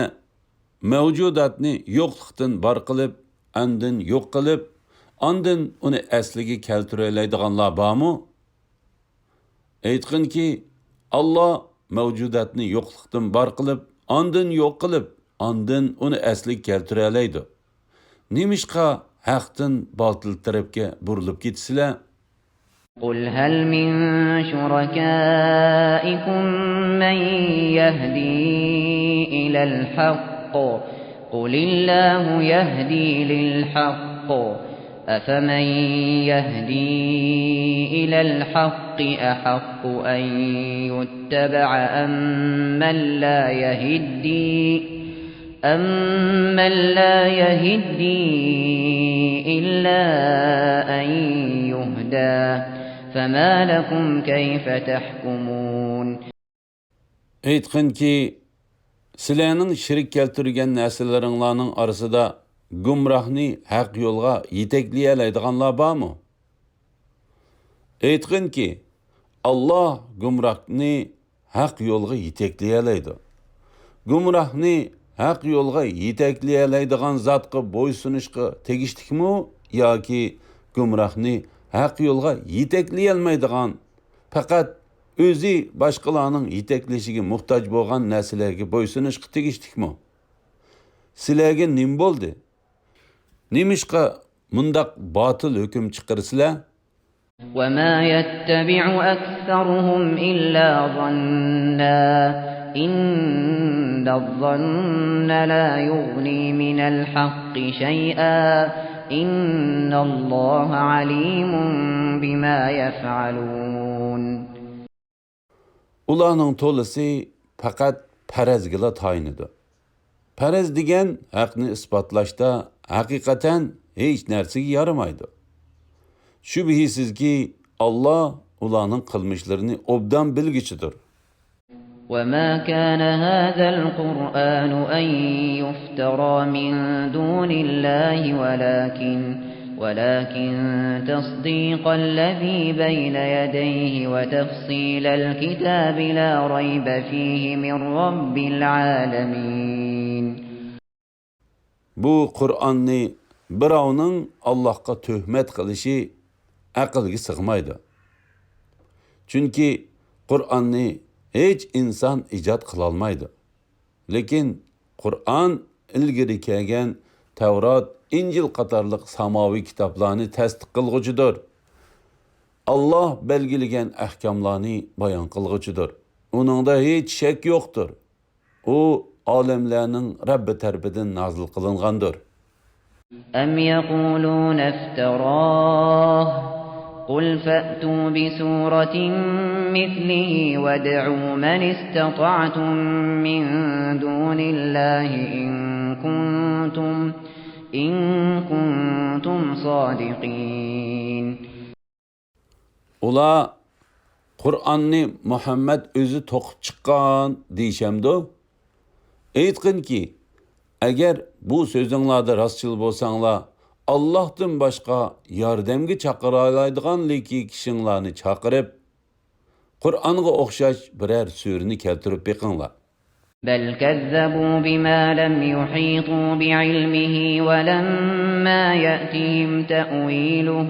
مەۋجۇداتنى يوقلۇقتىن بار قىلىپ، ئاندىن يوق قىلىپ، ئاندىن ئۇنى ئەسلىگە كەلتۈرەلەيدىغانلار بارمۇ؟ ئېيتقىنكى، ئاللا مەۋجۇداتنى يوقلۇقتىن بار قىلىپ، ئاندىن يوق قىلىپ، ئاندىن ئۇنى ئەسلىگە كەلتۈرەلەيدۇ. نېمىشقا ھەقتىن باتىل تەرەپكە بۇرۇلۇپ كېتىسىلەر؟ قل هل من شركائكم من يهدي إلى الحق؟ قل الله يهدي للحق، أفمن يهدي إلى الحق أحق أن يتبع أمن لا يهدي، أمن لا يهدي إلا أن يهدى، فما لكم كيف تحكمون. ئېيتقىنكى، سىلەرنىڭ شېرىك كەلتۈرگەن نەرسىلىرىڭلارنىڭ ئارىسىدا گۇمراھنى ھەق يولغا يېتەكلىيەلەيدىغانلار بارمۇ؟ ئېيتقىنكى، ئاللا گۇمراھنى ھەق يولغا يېتەكلىيەلەيدۇ. گۇمراھنى ھەق يولغا يېتەكلىيەلەيدىغان زاتقا بويسۇنۇشقا تېگىشلىكمۇ ياكى گۇمراھنى ھەق يولغا يېتەكلىيەلمەيدىغان، پەقەت ئۆزى باشقىلارنىڭ يېتەكلىشىگە موھتاج بولغان نەرسىلەرگە بويسۇنۇشقا تېگىشلىكمۇ؟ سىلەرگە نېمە بولدى؟ نېمىشقا مۇنداق باتىل ھۆكۈم چىقىرىسىلەر؟ وما يتبع أكثرهم إلا ظنا إن الظن لا يغني من الحق شيئا إن الله عليم بما يفعلون. ئۇلارنىڭ تولىسى پەقەت پەرەزگىلا تايىنىدۇ. پەرەز دېگەن ھەقنى ئىسپاتلاشتا ھەقىقەتەن ھېچ نەرسىگە يارىمايدۇ. شۈبھىسىزكى، ئاللا ئۇلارنىڭ قىلمىشلىرىنى ئوبدان بىلگۈچىدۇر. وما كان هذا القرآن أن يفترى من دون الله ولكن، ولكن تصديق الذي بين يديه وتفصيل الكتاب لا ريب فيه من رب العالمين. بۇ قۇرئاننى بىراۋنىڭ ئاللاھقا تۆھمەت قىلىشى ئەقىلگە سىغمايدۇ. چۈنكى قۇرئاننى ھېچ ئىنسان ئىجاد قىلالمايدۇ. لېكىن قۇرئان ئىلگىرى كەلگەن تەۋرات، ئىنجىل قاتارلىق ساماۋىي كىتابلارنى تەستىق قىلغۇچىدۇر. ئاللاھ بەلگىلىگەن ئەھكاملارنى بايان قىلغۇچىدۇر. ئۇنىڭدا ھېچ شەك يوقتۇر. ئۇ ئالەملەرنىڭ رەببى تەرىپىدىن نازىل قىلىنغاندۇر. أم يقولون افتراه؟ قل فأتوا بسورة مثله وادعوا من استطعتم من دون الله إن كنتم، إن كنتم صادقين. ئۇلار، قۇرئاننى مۇھەممەد ئۆزى توقۇپ چىققان دېيىشەمدۇ؟ ئېيتقىنكى، ئەگەر بۇ سۆزۈڭلاردا راستچىل بولساڭلار، ئاللاھتىن باشقا ياردەمگە چاقىرالايدىغان لىكى كىشىڭلارنى چاقىرىپ، قۇرئانغا ئوخشاش بىرەر سۈرىنى كەلتۈرۈپ بېقىڭلار. بل كذبوا بما لم يحيطوا بعلمه ولما يأتهم تأويله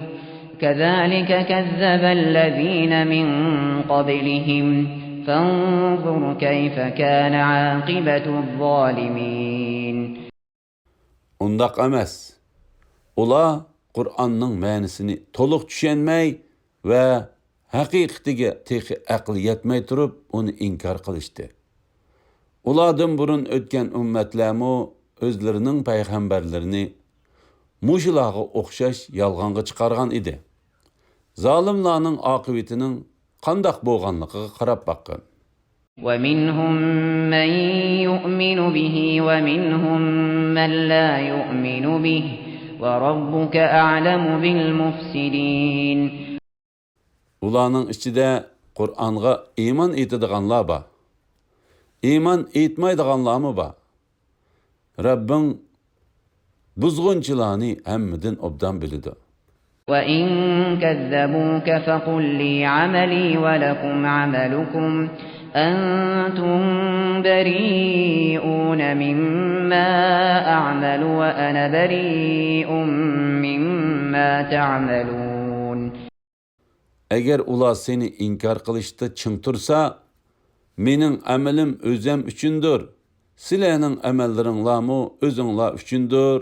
كذلك كذب الذين من قبلهم فانظر كيف كان عاقبة الظالمين. ئۇنداق ئەمەس. ئۇلار قۇرئاننىڭ مەنىسىنى تولۇق چۈشەنمەي ۋە ھەقىقىتىگە تېخى ئەقلى يەتمەي تۇرۇپ ئۇنى ئىنكار قىلىشتى. ئۇلاردىن بۇرۇن ئۆتكەن ئۈممەتلەرمۇ ئۆزلىرىنىڭ پەيغەمبەرلىرىنى مۇشۇلارغا ئوخشاش يالغانغا چىقارغان ئىدى. زالىملارنىڭ ئاقىۋىتىنىڭ قانداق بولغانلىقىغا قاراپ باققىن. ومنهم من يؤمن به ومنهم من لا يؤمن به وربك أعلم بالمفسدين. ئۇلارنىڭ ئىچىدە قۇرئانغا ئىمان ئېيتىدىغانلار بار. ئىمان ئېيتمايدىغانلارمۇ بار. رەببىڭ بۇزغۇنچىلارنى ھەممىدىن ئوبدان بىلىدۇ. وإن كذبوك فقل لي عملي ولكم عملكم أنتم بريئون مما أعمل وأنا بريء مما تعملون. ئەگەر ئۇلار سېنى ئىنكار قىلىشتا چىڭ تۇرسا، مېنىڭ ئەمىلىم ئۆزەم ئۈچۈندۇر، سىلەرنىڭ ئەمەللىرىڭلارمۇ ئۆزۈڭلار ئۈچۈندۇر.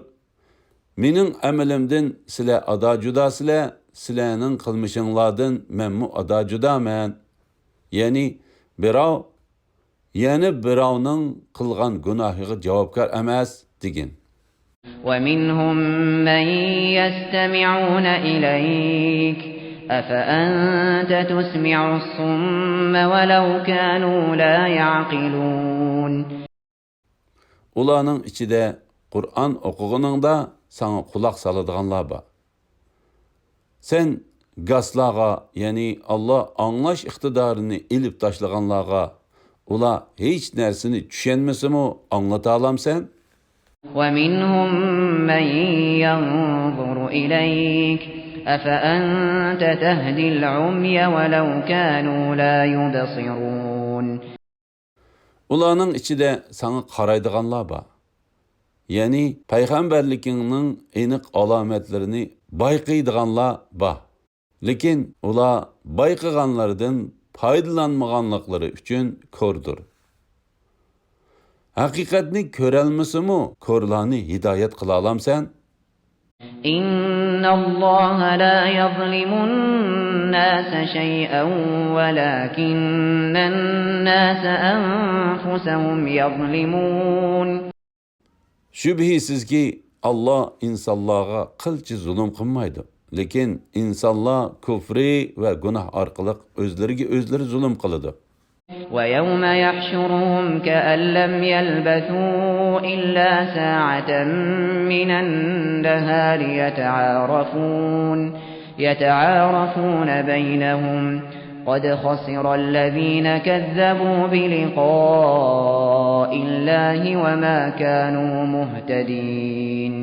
مېنىڭ ئەمىلىمدىن سىلەر ئادا جۇداسىلەر، سىلەرنىڭ قىلمىشىڭلاردىن مەنمۇ ئادا جۇدامەن. يەنى بىراۋ يەنە بىراۋنىڭ قىلغان گۇناھىغا جاۋابكار ئەمەس، دېگىن. ومنهم من يستمعون إليك أفأنت تسمع الصم ولو كانوا لا يعقلون. ئۇلارنىڭ ئىچىدە قۇرئان ئوقۇغىنىڭدا ساڭا قۇلاق سالىدىغانلار بار. سەن گاسلارغا، يەنى ئاللا ئاڭلاش ئىقتىدارىنى ئېلىپ تاشلىغانلارغا، ئۇلار ھېچ نەرسىنى چۈشەنمىسىمۇ ئاڭلىتالامسەن؟ ومنهم من ينظر إليك أفأنت تهدي العمي ولو كانوا لا يبصرون. ئۇلارنىڭ ئىچىدە ساڭا قارايدىغانلار بار. يەنى پەيغەمبەرلىكىڭنىڭ ئېنىق ئالامەتلىرىنى بايقايدىغانلار بار. لېكىن ئۇلار بايقىغانلىرىدىن پايدىلانمىغانلىقلىرى ئۈچۈن كوردۇر. ھەقىقەتنى كۆرەلمىسىمۇ كورلارنى ھىدايەت قىلالامسەن؟ إن الله لا يظلم الناس شيئا ولكن الناس أنفسهم يظلمون. شۈبھىسىزكى، ئاللا ئىنسانلارغا قىلچە زۇلۇم قىلمايدۇ. لېكىن ئىنسانلار كۇفرى ۋە گۇناھ ئارقىلىق ئۆزلىرىگە ئۆزلىرى زۇلۇم قىلىدۇ. ويوم يحشرهم كأن لم يلبثوا إلا ساعة من النهار يتعارفون يتعارفون بينهم قد خسر الذين كذبوا بلقاء الله وما كانوا مهتدين.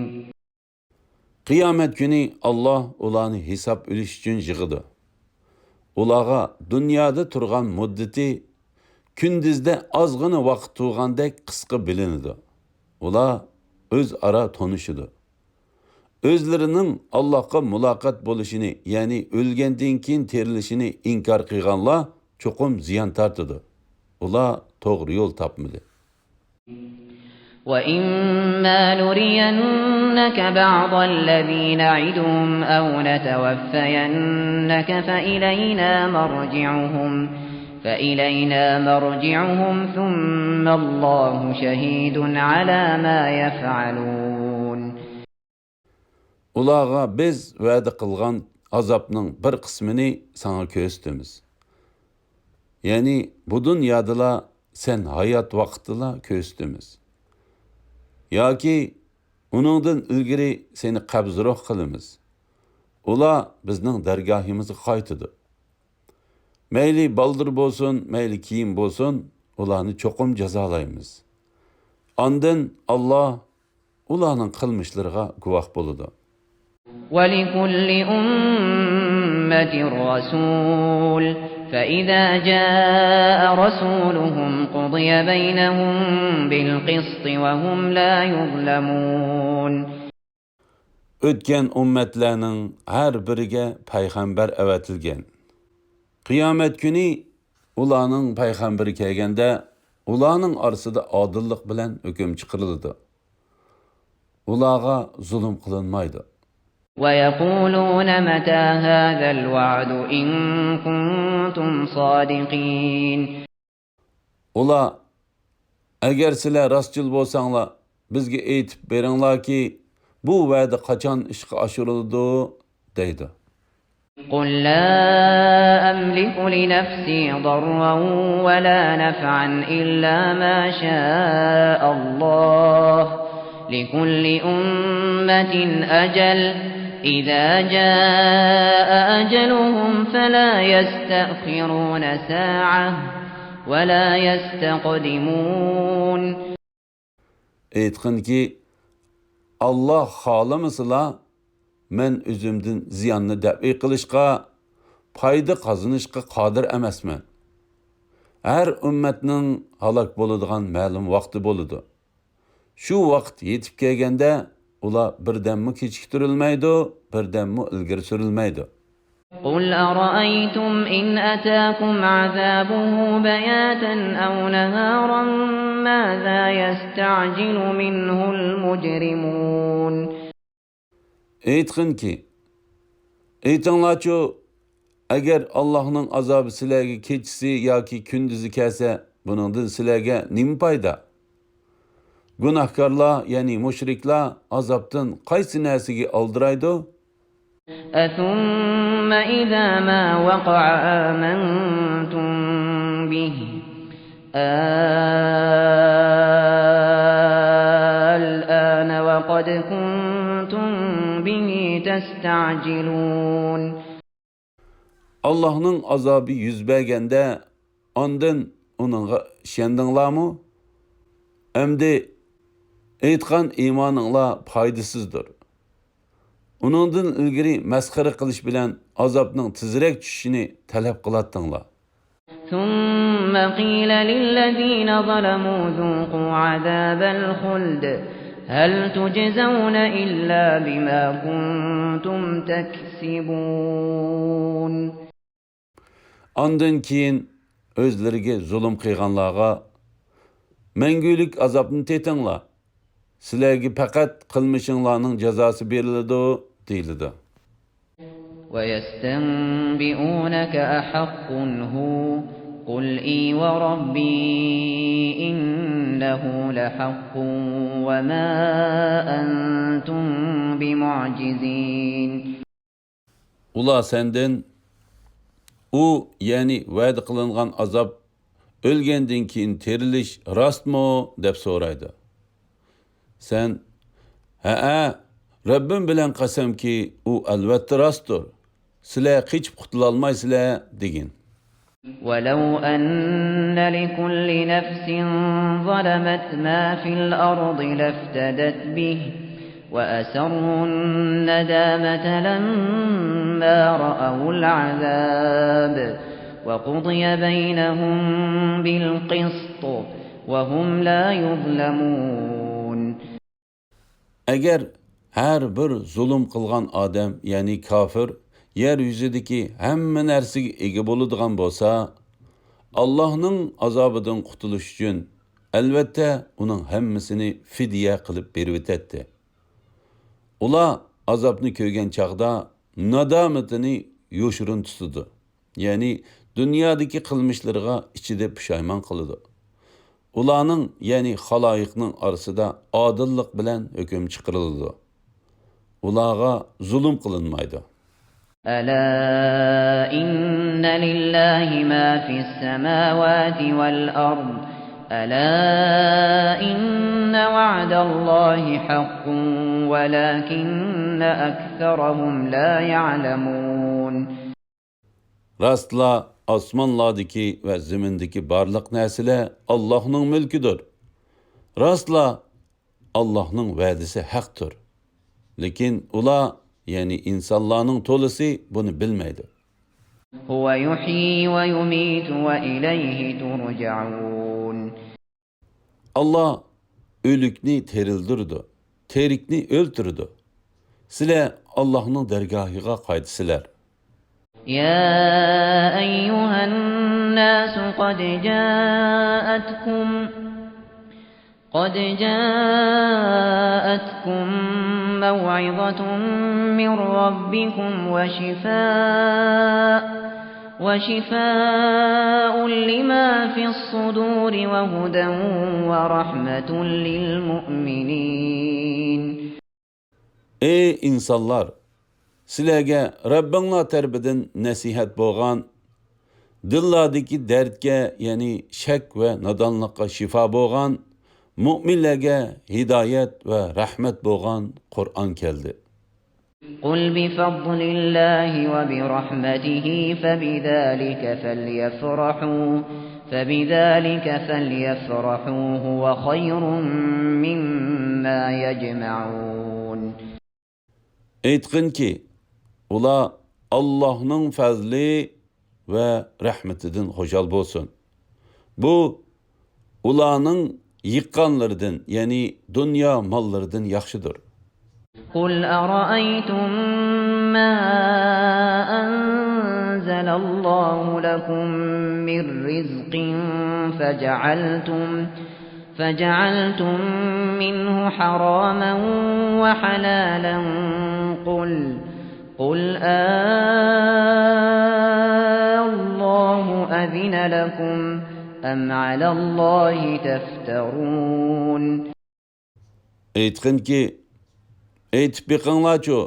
قىيامەت كۈنى ئاللا ئۇلارنى ھېساب ئېلىش ئۈچۈن يىغىدۇ. ئۇلارغا دۇنيادا تۇرغان مۇددىتى كۈندۈزدە ئازغىنە ۋاقىت تۇرغاندەك قىسقا بىلىنىدۇ. ئۇلار ئۆزئارا تونۇشىدۇ. ئۆزلىرىنىڭ ئاللاغا مۇلاقات بولۇشىنى، يەنى ئۆلگەندىن كېيىن تىرىلىشىنى ئىنكار قىلغانلار چوقۇم زىيان تارتىدۇ. ئۇلار توغرا يول تاپمىدى. وإما نرينك بعض الذي نعدهم أو نتوفينك فإلينا مرجعهم فإلينا مرجعهم ثم الله شهيد على ما يفعلون. ئۇلارغا بىز ۋەدە قىلغان ئازابنىڭ بىر قىسمىنى ساڭا كۆرسىتىمىز. يەنى بۇ دۇنيادىلا، سەن ھايات ۋاقىتتىلا كۆرسىتىمىز. ياكى ئۇنىڭدىن ئىلگىرى سېنى قەبزى روھ قىلىمىز. ئۇلار بىزنىڭ دەرگاھىمىزغا قايتىدۇ. مەيلى بالدۇر بولسۇن، مەيلى كېيىن بولسۇن، ئۇلارنى چوقۇم جازالايمىز. ئاندىن ئاللا ئۇلارنىڭ قىلمىشلىرىغا گۇۋاھ بولىدۇ. ولكل أمة رسول فإذا جاء رسولهم قضي بينهم بالقسط وهم لا يظلمون. ئۆتكەن ئۈممەتلەرنىڭ ھەر بىرىگە پەيغەمبەر ئەۋەتىلگەن. قىيامەت كۈنى ئۇلارنىڭ پەيغەمبىرى كەلگەندە، ئۇلارنىڭ ئارىسىدا ئادىللىق بىلەن ھۆكۈم چىقىرىلىدۇ. ئۇلارغا زۇلۇم قىلىنمايدۇ. ويقولون متى هذا الوعد إن كنتم صادقين. ئۇلار، ئەگەر سىلەر راستچىل بولساڭلار، بىزگە ئېيتىپ بېرىڭلاركى، بۇ ۋەدە قاچان ئىشقا ئاشۇرۇلىدۇ؟ دەيدۇ. قل لا أملك لنفسي ضرا ولا نفعا إلا ما شاء الله، لكل أمة أجل، إذا جاء أجلهم فلا يستأخرون ساعة ولا يستقدمون. ئېيتقىنكى، ئاللا خالىمىسىلا، مەن ئۆزۈمدىن زىياننى دەپئى قىلىشقا، پايدا قازىنىشقا قادىر ئەمەسمەن. ھەر ئۈممەتنىڭ ھالاك بولىدىغان مەلۇم ۋاقتى بولىدۇ. شۇ ۋاقىت يېتىپ كەلگەندە، ئۇلار بىردەممۇ كېچىكتۈرۈلمەيدۇ، بىردەممۇ ئىلگىرى سۈرۈلمەيدۇ. قل أرأيتم إن أتاكم عذابه بياتا أو نهارا ماذا يستعجل منه المجرمون. ئېيتقىنكى، ئېيتىڭلارچۇ، ئەگەر ئاللاھنىڭ ئازابى سىلەرگە كېچىسى ياكى كۈندۈزى كەلسە، بۇنىڭدىن سىلەرگە نېمە پايدا؟ گۇناھكارلار، يەنى مۇشرىكلار ئازابتىن قايسى نەرسىگە ئالدىرايدۇ؟ أثم إذا ما وقع آمنتم به الآن وقد كنتم به تستعجلون. ئاللاھنىڭ ئازابى يۈز بەرگەندە، ئاندىن ئۇنىڭغا ئىشەندىڭلارمۇ؟ ئەمدى ئېيتقان ئىمانىڭلار پايدىسىزدۇر. ئۇنىڭدىن ئىلگىرى مەسخىرە قىلىش بىلەن ئازابنىڭ تېزرەك چۈشۈشىنى تەلەپ قىلاتتىڭلار. ثم قيل للذين ظلموا ذوقوا عذاب الخلد هل تجزون إلا بما كنتم تكسبون. ئاندىن كېيىن ئۆزلىرىگە زۇلۇم قىلغانلارغا، مەڭگۈلۈك ئازابنى تېتىڭلار، سىلەرگە پەقەت قىلمىشىڭلارنىڭ جازاسى بېرىلىدۇ، دېيىلىدۇ. ويستنبئونك أحق هو قل إي وربي إنه لحق وما أنتم بمعجزين. ئۇلار سەندىن، ئۇ، يەنى ۋەدە قىلىنغان ئازاب، ئۆلگەندىن كېيىن تىرىلىش راستمۇ؟ دەپ سورايدۇ. سەن، ھەئە، رەببىم بىلەن قەسەمكى، ئۇ ئەلۋەتتە راستتۇر. سىلەر قېچىپ قۇتۇلالمايسىلەر، دېگىن. ولو أن لكل نفس ظلمت ما في الأرض لافتدت به وأسروا الندامة لما رأوا العذاب وقضي بينهم بالقسط وهم لا يظلمون. ئەگەر ھەر بىر زۇلۇم قىلغان ئادەم، يەنى كاپىر، يەر يۈزىدىكى ھەممە نەرسىگە ئىگە بولىدىغان بولسا، ئاللاھنىڭ ئازابىدىن قۇتۇلۇش ئۈچۈن، ئەلۋەتتە، ئۇنىڭ ھەممىسىنى فىدىيە قىلىپ بېرىۋېتەتتى. ئۇلار ئازابنى كۆرگەن چاغدا نادامىتىنى يوشۇرۇن تۇتىدۇ. يەنى دۇنيادىكى قىلمىشلىرىغا ئىچىدە پۇشايمان قىلىدۇ. ئۇلارنىڭ، يەنى خالايىقنىڭ ئارىسىدا ئادىللىق بىلەن ھۆكۈم چىقىرىلىدۇ. ئۇلارغا زۇلۇم قىلىنمايدۇ. ألا إن لله ما في السماوات والأرض ألا إن وعد الله حق ولكن أكثرهم لا يعلمون. راستلا، ئاسمانلاردىكى ۋە زېمىندىكى بارلىق نەرسىلەر ئاللاھنىڭ مۈلكىدۇر. راستلا، ئاللاھنىڭ ۋەدىسى ھەقتۇر. لېكىن ئۇلار، يەنى ئىنسانلارنىڭ تولىسى بۇنى بىلمەيدۇ. هو يحيي ويميت وإليه ترجعون. ئاللا ئۆلۈكنى تىرىلدۈرىدۇ، تىرىكنى ئۆلتۈرىدۇ. سىلەر ئاللانىڭ دەرگاھىغا قايتىسىلەر. يا أيها الناس قد جاءتكم قد جاءتكم موعظة من ربكم وشفاء، وشفاء لما في الصدور وهدى ورحمة للمؤمنين. ئەي ئىنسانلار! سىلەرگە رەببىڭلار تەرىپىدىن نەسىھەت بولغان، دىللاردىكى دەردكە، يەنى شەك ۋە نادانلىققا شىپا بولغان، مۆمىنلەرگە ھىدايەت ۋە رەھمەت بولغان قۇرئان كەلدى. قل بفضل الله وبرحمته فبذلك فليفرحوا، فبذلك فليفرحوا هو خير مما يجمعون. ئېيتقىنكى، ئۇلار ئاللاھنىڭ پەزلى ۋە رەھمىتىدىن خۇشال بولسۇن. بۇ ئۇلارنىڭ يىغقانلىرىدىن، يەنى دۇنيا ماللىرىدىن ياخشىدۇر. قل أرأيتم ما أنزل الله لكم من رزق فجعلتم فجعلتم منه حراما وحلالا، قل، قل آلله أذن لكم أم على الله تفترون. ئېيتقىنكى، ئېيتىپ بېقىڭلارچۇ،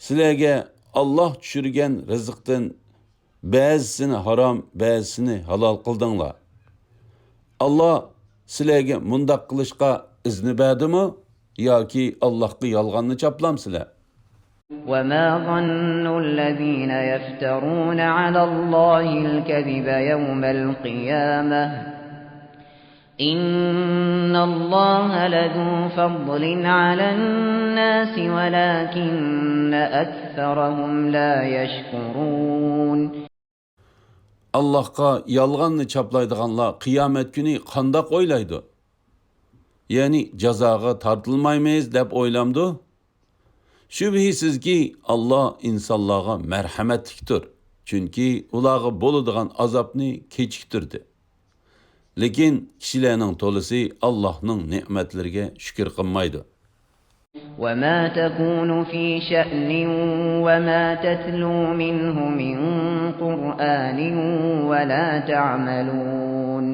سىلەرگە ئاللا چۈشۈرگەن رىزىقتىن بەزىسىنى ھارام، بەزىسىنى ھالال قىلدىڭلار. ئاللا سىلەرگە مۇنداق قىلىشقا ئىزنى بەردىمۇ ياكى ئاللاغا يالغاننى چاپلامسىلەر؟ وما ظن الذين يفترون على الله الكذب يوم القيامة إن الله لذو فضل على الناس ولكن أكثرهم لا يشكرون. ئاللاغا يالغاننى چاپلايدىغانلار قىيامەت كۈنى قانداق ئويلايدۇ؟ يەنى جازاغا تارتىلمايمىز دەپ ئويلامدۇ؟ شۈبھىسىزكى، ئاللا ئىنسانلارغا مەرھەمەتلىكتۇر، چۈنكى ئۇلارغا بولىدىغان ئازابنى كېچىكتۈردى. لېكىن كىشىلەرنىڭ تولىسى ئاللانىڭ نېمەتلىرىگە شۈكۈر قىلمايدۇ. وما تكون في شأن وما تتلو منه من قرآن ولا تعملون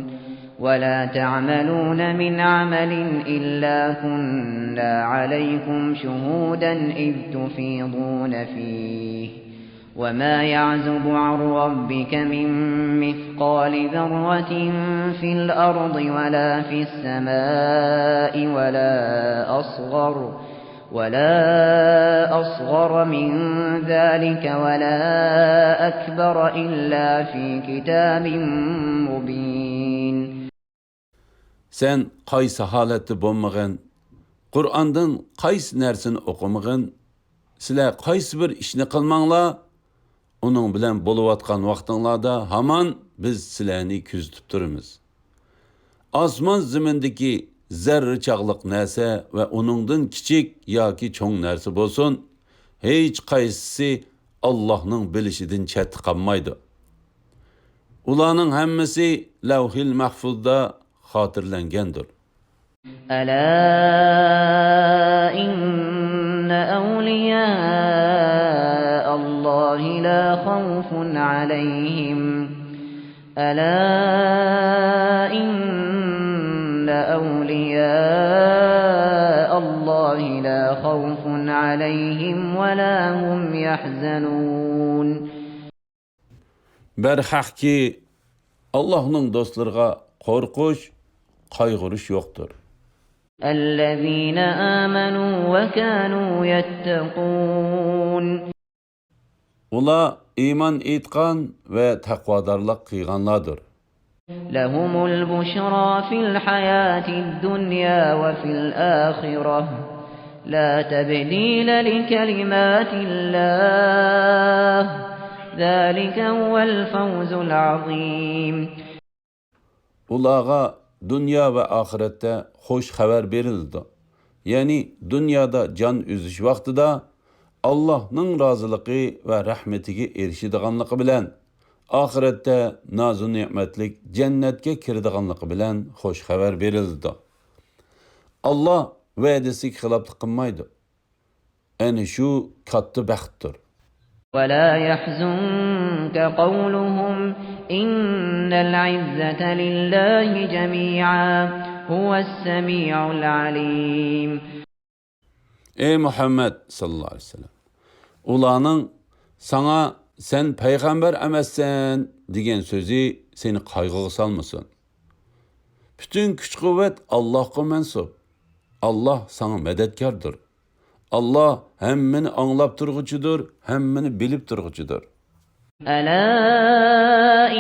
ولا تعملون من عمل إلا كنا عليكم شهودا إذ تفيضون فيه وما يعزب عن ربك من مثقال ذرة في الأرض ولا في السماء ولا أصغر ولا أصغر من ذلك ولا أكبر إلا في كتاب مبين. سەن قايسى ھالەتتە بولمىغىن، قۇرئاندىن قايسى نەرسىنى ئوقۇمىغىن، سىلەر قايسى بىر ئىشنى قىلماڭلار، ئۇنىڭ بىلەن بولۇۋاتقان ۋاقتىڭلاردا ھامان بىز سىلەرنى كۆزىتىپ تۇرىمىز. ئاسمان زېمىندىكى زەررە چاغلىق نەرسە ۋە ئۇنىڭدىن كىچىك ياكى چوڭ نەرسە بولسۇن، ھېچقايسىسى ئاللاھنىڭ بىلىشىدىن چەتتە قالمايدۇ. ئۇلارنىڭ ھەممىسى لەۋھىل مەھفۇزدا خاتىرىلەنگەندۇر. ألا إن أولياء الله لا خوف عليهم ألا إن أولياء الله لا خوف عليهم ولا هم يحزنون. بەرھەقكى، ئاللاھنىڭ دوستلىرىغا قورقۇش، قايغۇرۇش يوقتۇر. الذين آمنوا وكانوا يتقون. ئۇلار ئىمان ئېيتقان ۋە تەقۋادارلىق قىلغانلاردۇر. لهم البشرى في الحياة الدنيا وفي الآخرة لا تبديل لكلمات الله ذلك هو الفوز العظيم. ئۇلارغا دۇنيا ۋە ئاخىرەتتە خۇش خەۋەر بېرىلىدۇ. يەنى دۇنيادا جان ئۈزۈش ۋاقتىدا ئاللاھنىڭ رازىلىقى ۋە رەھمىتىگە ئېرىشىدىغانلىقى بىلەن، ئاخىرەتتە نازۇ نېمەتلىك جەننەتكە كىرىدىغانلىقى بىلەن خۇش خەۋەر بېرىلىدۇ. ئاللاھ ۋەدىسىگە خىلاپلىق قىلمايدۇ. ئەنە شۇ كاتتا بەختتۇر. ولا يحزنك قولهم إن العزة لله جميعا هو السميع العليم. ئەي مۇھەممەد ساللاللاھۇ ئەلەيھى ۋەسەللەم، ئۇلارنىڭ ساڭا «سەن پەيغەمبەر ئەمەسسەن» دېگەن سۆزى سېنى قايغۇغا سالمىسۇن. پۈتۈن كۈچ-قۇۋۋەت ئاللاھقا مەنسۇپ. ئاللاھ ساڭا مەدەتكاردۇر. ئاللاھ ھەممىنى ئاڭلاپ تۇرغۇچىدۇر، ھەممىنى بىلىپ تۇرغۇچىدۇر. ألا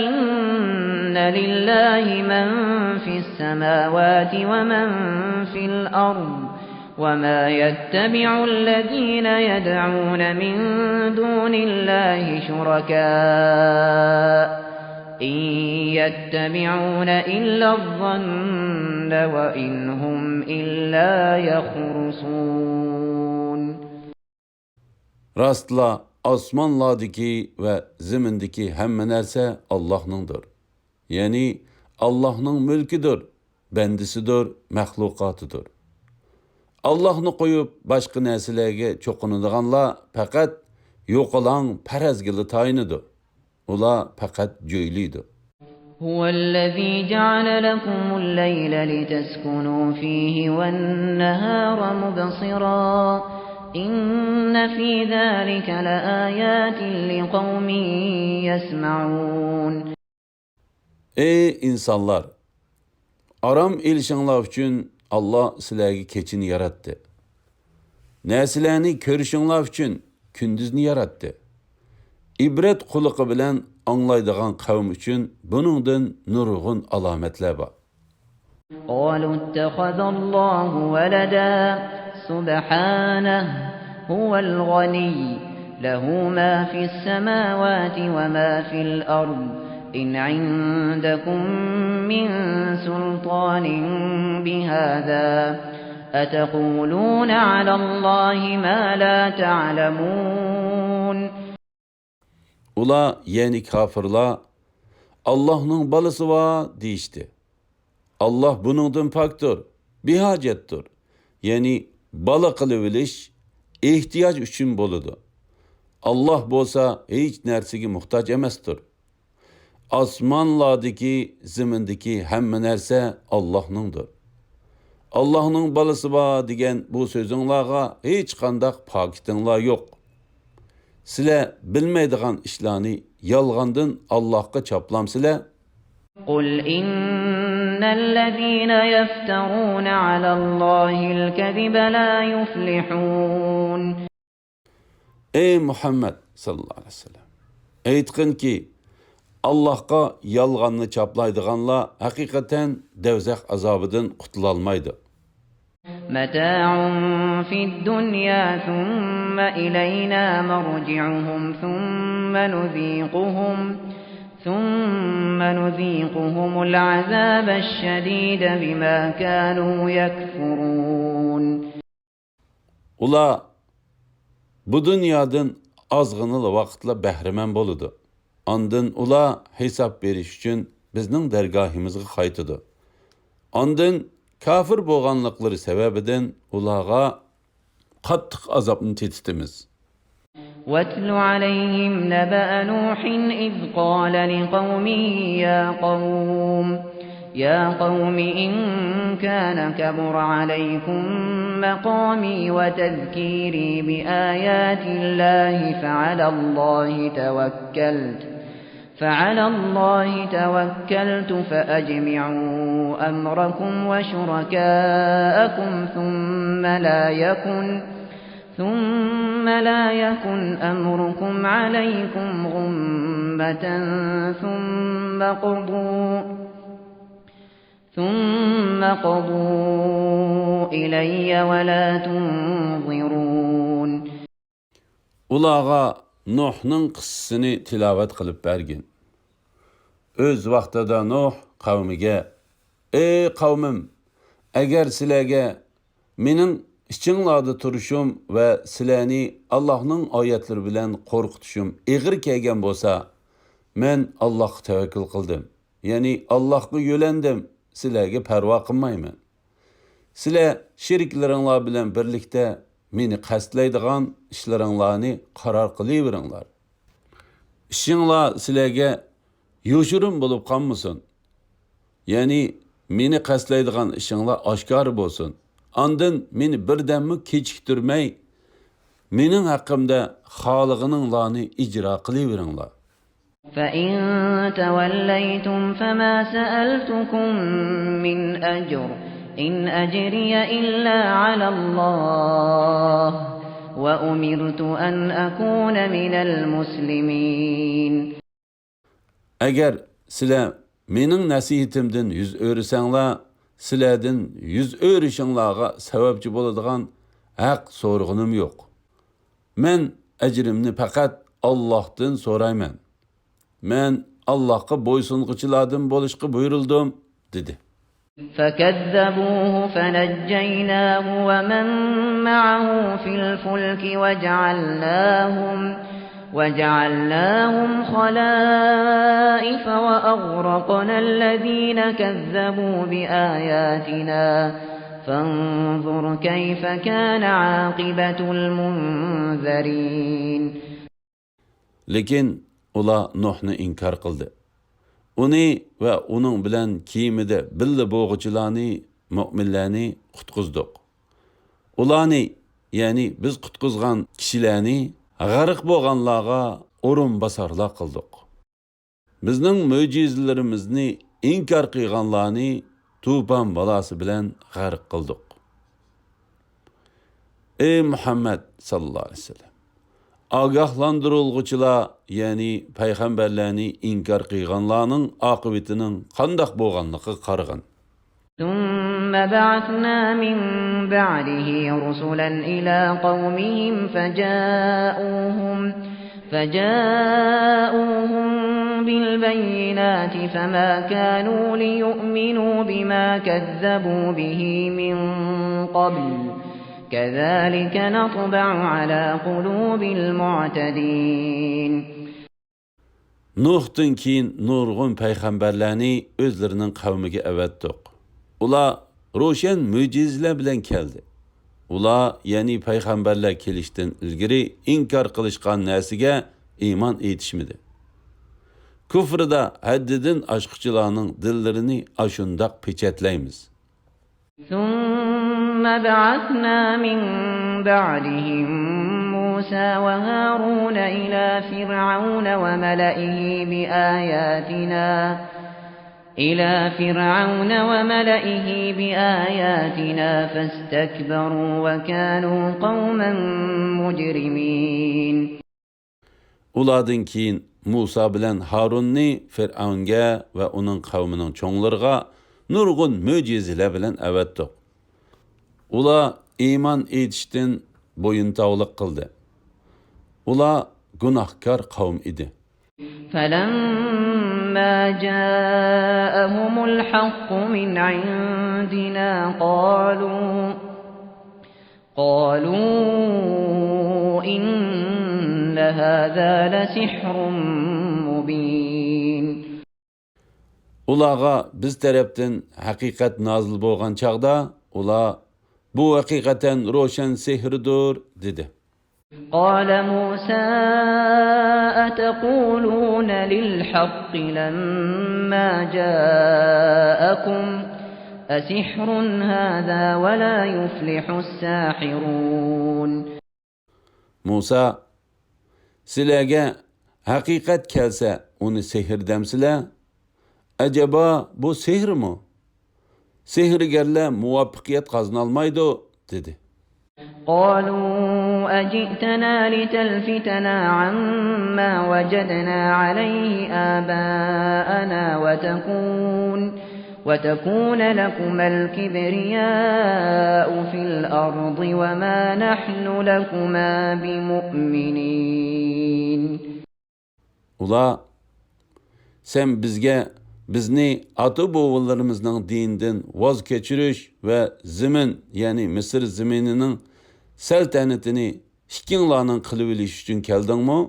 إن لله من في السماوات ومن في الأرض وما يتبع الذين يدعون من دون الله شركاء إن يتبعون إلا الظن وإن هم إلا يخرصون. راستلا، ئاسمانلاردىكى ۋە زېمىندىكى ھەممە نەرسە ئاللاھنىڭدۇر. يەنى ئاللاھنىڭ مۈلكىدۇر، بەندىسىدۇر، مەخلۇقاتىدۇر. ئاللاھنى قويۇپ، باشقا نەرسىلەرگە چوقۇنىدىغانلار پەقەت يوقىلاڭ پەرەزگىلا تايىنىدۇ. ئۇلار پەقەت جۆيلۈيدۇ. هو الذي جعل لكم الليل لتسكنوا فيه والنهار مبصرا إن في ذلك لآيات لقوم يسمعون. ئەي ئىنسانلار! ئارام ئېلىشىڭلار ئۈچۈن ئاللاھ سىلەرگە كېچىنى ياراتتى. نەرسىلەرنى كۆرۈشۈڭلار ئۈچۈن كۈندۈزنى ياراتتى. ئىبرەت قۇلىقى بىلەن ئاڭلايدىغان قەۋم ئۈچۈن بۇنىڭدىن نۇرغۇن ئالامەتلەر بار. قالوا اتخذ الله ولدا سبحانه هو الغني له ما في السماوات وما في الأرض إن عندكم من سلطان بهذا أتقولون على الله ما لا تعلمون. ئۇلار، يەنى كاپىرلار، «ئاللاھنىڭ بالىسى بار» دېيىشتى. ئاللاھ بۇنىڭدىن پاكتۇر، بىھاجەتتۇر. يەنى بالا قىلىۋېلىش ئېھتىياج ئۈچۈن بولىدۇ. ئاللاھ بولسا ھېچ نەرسىگە موھتاج ئەمەستۇر. ئاسمانلاردىكى، زېمىندىكى ھەممە نەرسە ئاللاھنىڭدۇر. «ئاللاھنىڭ بالىسى بار» دېگەن بۇ سۆزۈڭلارغا ھېچقانداق پاكىتىڭلار يوق. سىلەر بىلمەيدىغان ئىشلارنى يالغاندىن ئاللاھقا چاپلامسىلەر؟ قل إن الذين يفترون على الله الكذب لا يفلحون. ئەي مۇھەممەد ساللاللاھۇ ئەلەيھى ۋەسەللەم! ئېيتقىنكى، ئاللاھقا يالغاننى چاپلايدىغانلار ھەقىقەتەن دەۋزەخ ئازابىدىن قۇتۇلالمايدۇ. متاع في الدنيا ثم إلينا مرجعهم ثم نذيقهم ثم نذيقهم العذاب الشديد بما كانوا يكفرون. ئۇلار بۇ دۇنيادىن ئازغىنىلا ۋاقىتلا بەھرىمەن بولىدۇ. ئاندىن ئۇلار ھېساب بېرىش ئۈچۈن بىزنىڭ دەرگاھىمىزغا قايتىدۇ. ئاندىن كاپىر بولغانلىقلىرى سەۋەبىدىن ئۇلارغا قاتتىق ئازابنى تېتىتىمىز. واتل عليهم نبأ نوح إذ قال لقومه يا قوم يا قوم إن كان كبر عليكم مقامي وتذكيري بآيات الله فعلى الله توكلت فعلى الله توكلت فأجمعوا أمركم وشركاءكم ثم لا يكن ثم لا يكن أمركم عليكم غمة ثم اقضوا ثم اقضوا إلي ولا تنظرون. ئۇلارغا نۇھنىڭ قىسسىسىنى تىلاۋەت قىلىپ بەرگىن. ئۆز ۋاقتىدا نۇھ قەۋمىگە، ئەي قەۋمىم، ئەگەر سىلەرگە مېنىڭ ئىچىڭلاردا تۇرۇشۇم ۋە سىلەرنى ئاللاھنىڭ ئايەتلىرى بىلەن قورقۇتۇشۇم ئېغىر كەلگەن بولسا، مەن ئاللاھقا تەۋەككۈل قىلدىم. يەنى ئاللاھقا يۆلەندىم، سىلەرگە پەرۋا قىلمايمەن. سىلەر شېرىكلىرىڭلار بىلەن بىرلىكتە مېنى قەستلەيدىغان ئىشلىرىڭلارنى قارار قىلىۋېرىڭلار. ئىشىڭلار سىلەرگە يوشۇرۇن بولۇپ قالمىسۇن. يەنى مېنى قەستلەيدىغان ئىشىڭلار ئاشكارا بولسۇن. ئاندىن مېنى بىردەممۇ كېچىكتۈرمەي، مېنىڭ ھەققىمدە خالىغىنىڭلارنى ئىجرا قىلىۋېرىڭلار. فإن توليتم فما سألتكم من أجر إن أجري إلا على الله وأمرت أن أكون من المسلمين. ئەگەر سىلەر مېنىڭ نەسىھىتىمدىن يۈز ئۆرۈسەڭلار، سىلەردىن يۈز ئۆرۈشۈڭلارغا سەۋەبچى بولىدىغان ھەق سورىغىنىم يوق. مەن ئەجرىمنى پەقەت ئاللاھتىن سورايمەن. مەن ئاللاھقا بويسۇنغۇچىلاردىن بولۇشقا بۇيرۇلدۇم، دېدى. فكذبوه فنجيناه ومن معه في الفلك وجعلناهم، وجعلناهم خلائف وأغرقنا الذين كذبوا بآياتنا فانظر كيف كان عاقبة المنذرين. لېكىن ئۇلار نۇھنى ئىنكار قىلدى. ئۇنى ۋە ئۇنىڭ بىلەن كېمىدە بىللە بولغۇچىلارنى، مۆمىنلەرنى قۇتقۇزدۇق. ئۇلارنى، يەنى بىز قۇتقۇزغان كىشىلەرنى غەرق بولغانلارغا ئورۇنباسارلار قىلدۇق. بىزنىڭ مۆجىزىلىرىمىزنى ئىنكار قىلغانلارنى توپان بالاسى بىلەن غەرق قىلدۇق. ئەي مۇھەممەد ساللاللاھۇ ئەلەيھى ۋەسەللەم، ئاگاھلاندۇرۇلغۇچىلار، يەنى پەيغەمبەرلەرنى ئىنكار قىلغانلارنىڭ ئاقىۋىتىنىڭ قانداق بولغانلىقىغا قارىغىن. ثم بعثنا من بعده رسلا إلى قومهم فجاءوهم، فجاءوهم بالبينات فما كانوا ليؤمنوا بما كذبوا به من قبل، كذلك نطبع على قلوب المعتدين. نۇھتىن كېيىن نۇرغۇن پەيغەمبەرلەرنى ئۆزلىرىنىڭ قەۋمىگە ئەۋەتتۇق. ئۇلار روشەن مۆجىزىلەر بىلەن كەلدى. ئۇلار، يەنى پەيغەمبەرلەر كېلىشتىن ئىلگىرى ئىنكار قىلىشقان نەرسىگە ئىمان ئېيتىشمىدى. كۇفرىدا ھەددىدىن ئاشقۇچىلارنىڭ دىللىرىنى ئاشۇنداق پېچەتلەيمىز. ثم بعثنا من بعدهم موسى وهارون إلى فرعون وملئه بآياتنا، إلى فرعون وملئه بآياتنا فاستكبروا وكانوا قوما مجرمين. ئۇلاردىن كېيىن مۇسا بىلەن ھارۇننى فىرئەۋنگە ۋە ئۇنىڭ قەۋمىنىڭ چوڭلىرىغا نۇرغۇن مۆجىزىلەر بىلەن ئەۋەتتۇق. ئۇلار ئىمان ئېيتىشتىن بويۇنتاۋلىق قىلدى. ئۇلار گۇناھكار قەۋم ئىدى. فلما جاءهم الحق من عندنا قالوا، قالوا إن هذا لسحر مبين. ئۇلارغا بىز تەرەپتىن ھەقىقەت نازىل بولغان چاغدا، ئۇلار، بۇ ھەقىقەتەن روشەن سېھىردۇر، دېدى. قال موسى أتقولون للحق لما جاءكم أسحر هذا ولا يفلح الساحرون. مۇسا، سىلەرگە ھەقىقەت كەلسە، ئۇنى سېھىر دەمسىلەر؟ ئەجەبا، بۇ سېھىرمۇ؟ سېھىرگەرلەر مۇۋەپپەقىيەت قازىنالمايدۇ، دېدى. قالوا أجئتنا لتلفتنا عما وجدنا عليه آباءنا وتكون، وتكون لكما الكبرياء في الأرض وما نحن لكما بمؤمنين. ئۇلار، سەن بىزگە بىزنى ئاتا-بوۋىلىرىمىزنىڭ دىنىدىن ۋاز كەچۈرۈش ۋە زېمىن، يەنى مىسىر زېمىنىنىڭ سەلتەنىتىنى ئىككىڭلارنىڭ قىلىۋېلىش ئۈچۈن كەلدىڭمۇ؟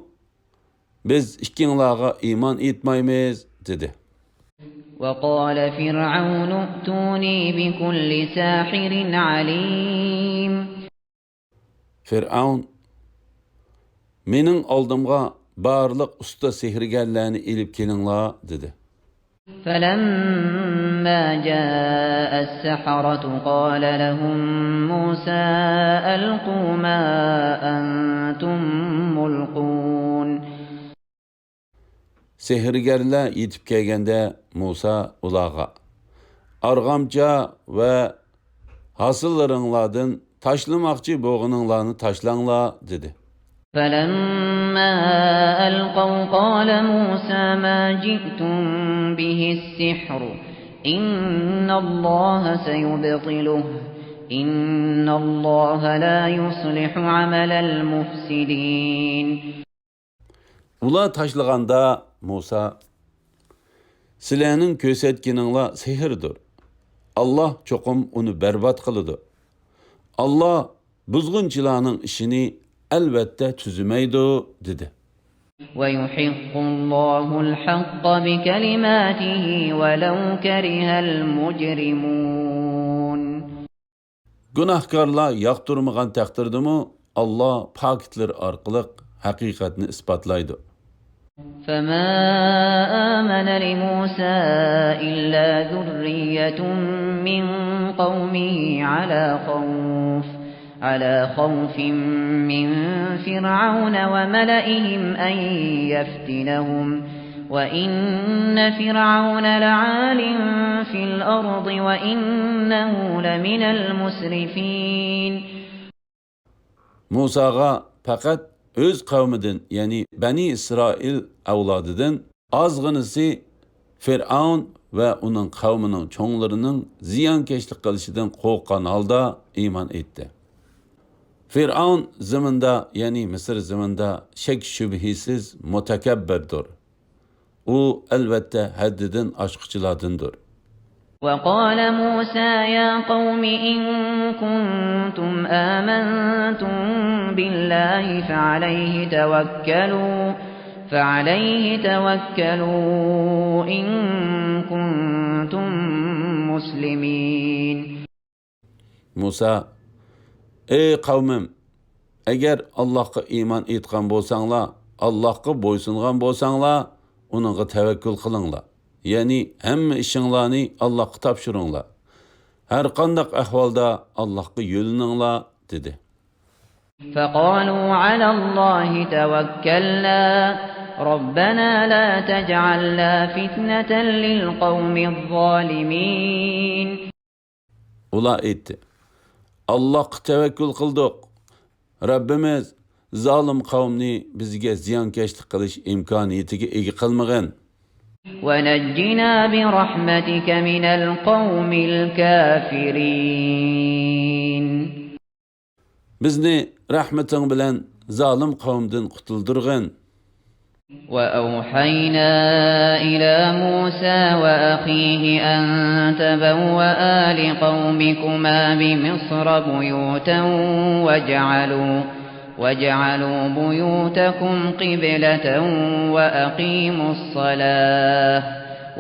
بىز ئىككىڭلارغا ئىمان ئېيتمايمىز، دېدى. وقال فرعون ائتوني بكل ساحر عليم. فىرئەۋن، مېنىڭ ئالدىمغا بارلىق ئۇستا سېھىرگەرلەرنى ئېلىپ كېلىڭلار، دېدى. فلما جاء السحرة قال لهم موسى ألقوا ما أنتم ملقون. سېھىرگەرلەر يېتىپ كەلگەندە، مۇسا ئۇلارغا، ئارغامچا ۋە ھاسىللىرىڭلاردىن تاشلىماقچى بولغىنىڭلارنى تاشلاڭلار، دېدى. فلما ألقوا قال موسى ما جئتم به السحر إن الله سيبطله إن الله لا يصلح عمل المفسدين. ئۇلار تاشلىغاندا مۇسا، سىلەرنىڭ كۆرسەتكىنىڭلار سېھىردۇر. ئاللا چوقۇم ئۇنى بەربات قىلىدۇ. ئاللا بۇزغۇنچىلارنىڭ ئىشىنى ئەلۋەتتە تۈزىمەيدۇ، دېدى. ويحق الله الحق بكلماته ولو كره المجرمون. گۇناھكارلار ياقتۇرمىغان تەقدىردىمۇ، ئاللا پاكىتلىرى ئارقىلىق ھەقىقەتنى ئىسپاتلايدۇ. فما آمن لموسى إلا ذرية من قومه على خوف على خوف من فرعون وملئهم أن يفتنهم وإن فرعون لعال في الأرض وإنه لمن المسرفين. مۇساغا پەقەت ئۆز قەۋمىدىن، يەنى بەنى ئىسرائىل ئەۋلادىدىن ئازغىنىسى فىرئەۋن ۋە ئۇنىڭ قەۋمىنىڭ چوڭلىرىنىڭ زىيانكەشلىك قىلىشىدىن قورققان ھالدا ئىمان ئېيتتى. فىرئەۋن زېمىندا، يەنى مىسىر زېمىندا شەك-شۈبھىسىز مۇتەكەببىردۇر. ئۇ، ئەلۋەتتە، ھەددىدىن ئاشقۇچىلاردىندۇر. وقال موسى يا قوم إن كنتم آمنتم بالله فعليه توكلوا فعليه توكلوا إن كنتم مسلمين. مۇسا، ئەي قەۋمىم، ئەگەر ئاللاھقا ئىمان ئېيتقان بولساڭلار، ئاللاھقا بويسۇنغان بولساڭلار، ئۇنىڭغا تەۋەككۈل قىلىڭلار. يەنى ھەممە ئىشىڭلارنى ئاللاھقا تاپشۇرۇڭلار. ھەرقانداق ئەھۋالدا ئاللاھقا يۆلىنىڭلار، دېدى. فقالوا على الله توكلنا ربنا لا تجعلنا فتنة للقوم الظالمين. ئۇلار ئېيتتى، ئاللاھقا تەۋەككۈل قىلدۇق. رەببىمىز، زالىم قەۋمنى بىزگە زىيانكەشلىك قىلىش ئىمكانىيىتىگە ئىگە قىلمىغىن. ونجنا برحمتك من القوم الكافرين. بىزنى رەھمىتىڭ بىلەن زالىم قەۋمدىن قۇتۇلدۇرغىن. وأوحينا إلى موسى وأخيه أن تبوأ لقومكما بمصر بيوتا واجعلوا واجعلوا بيوتكم قبلة وأقيموا الصلاة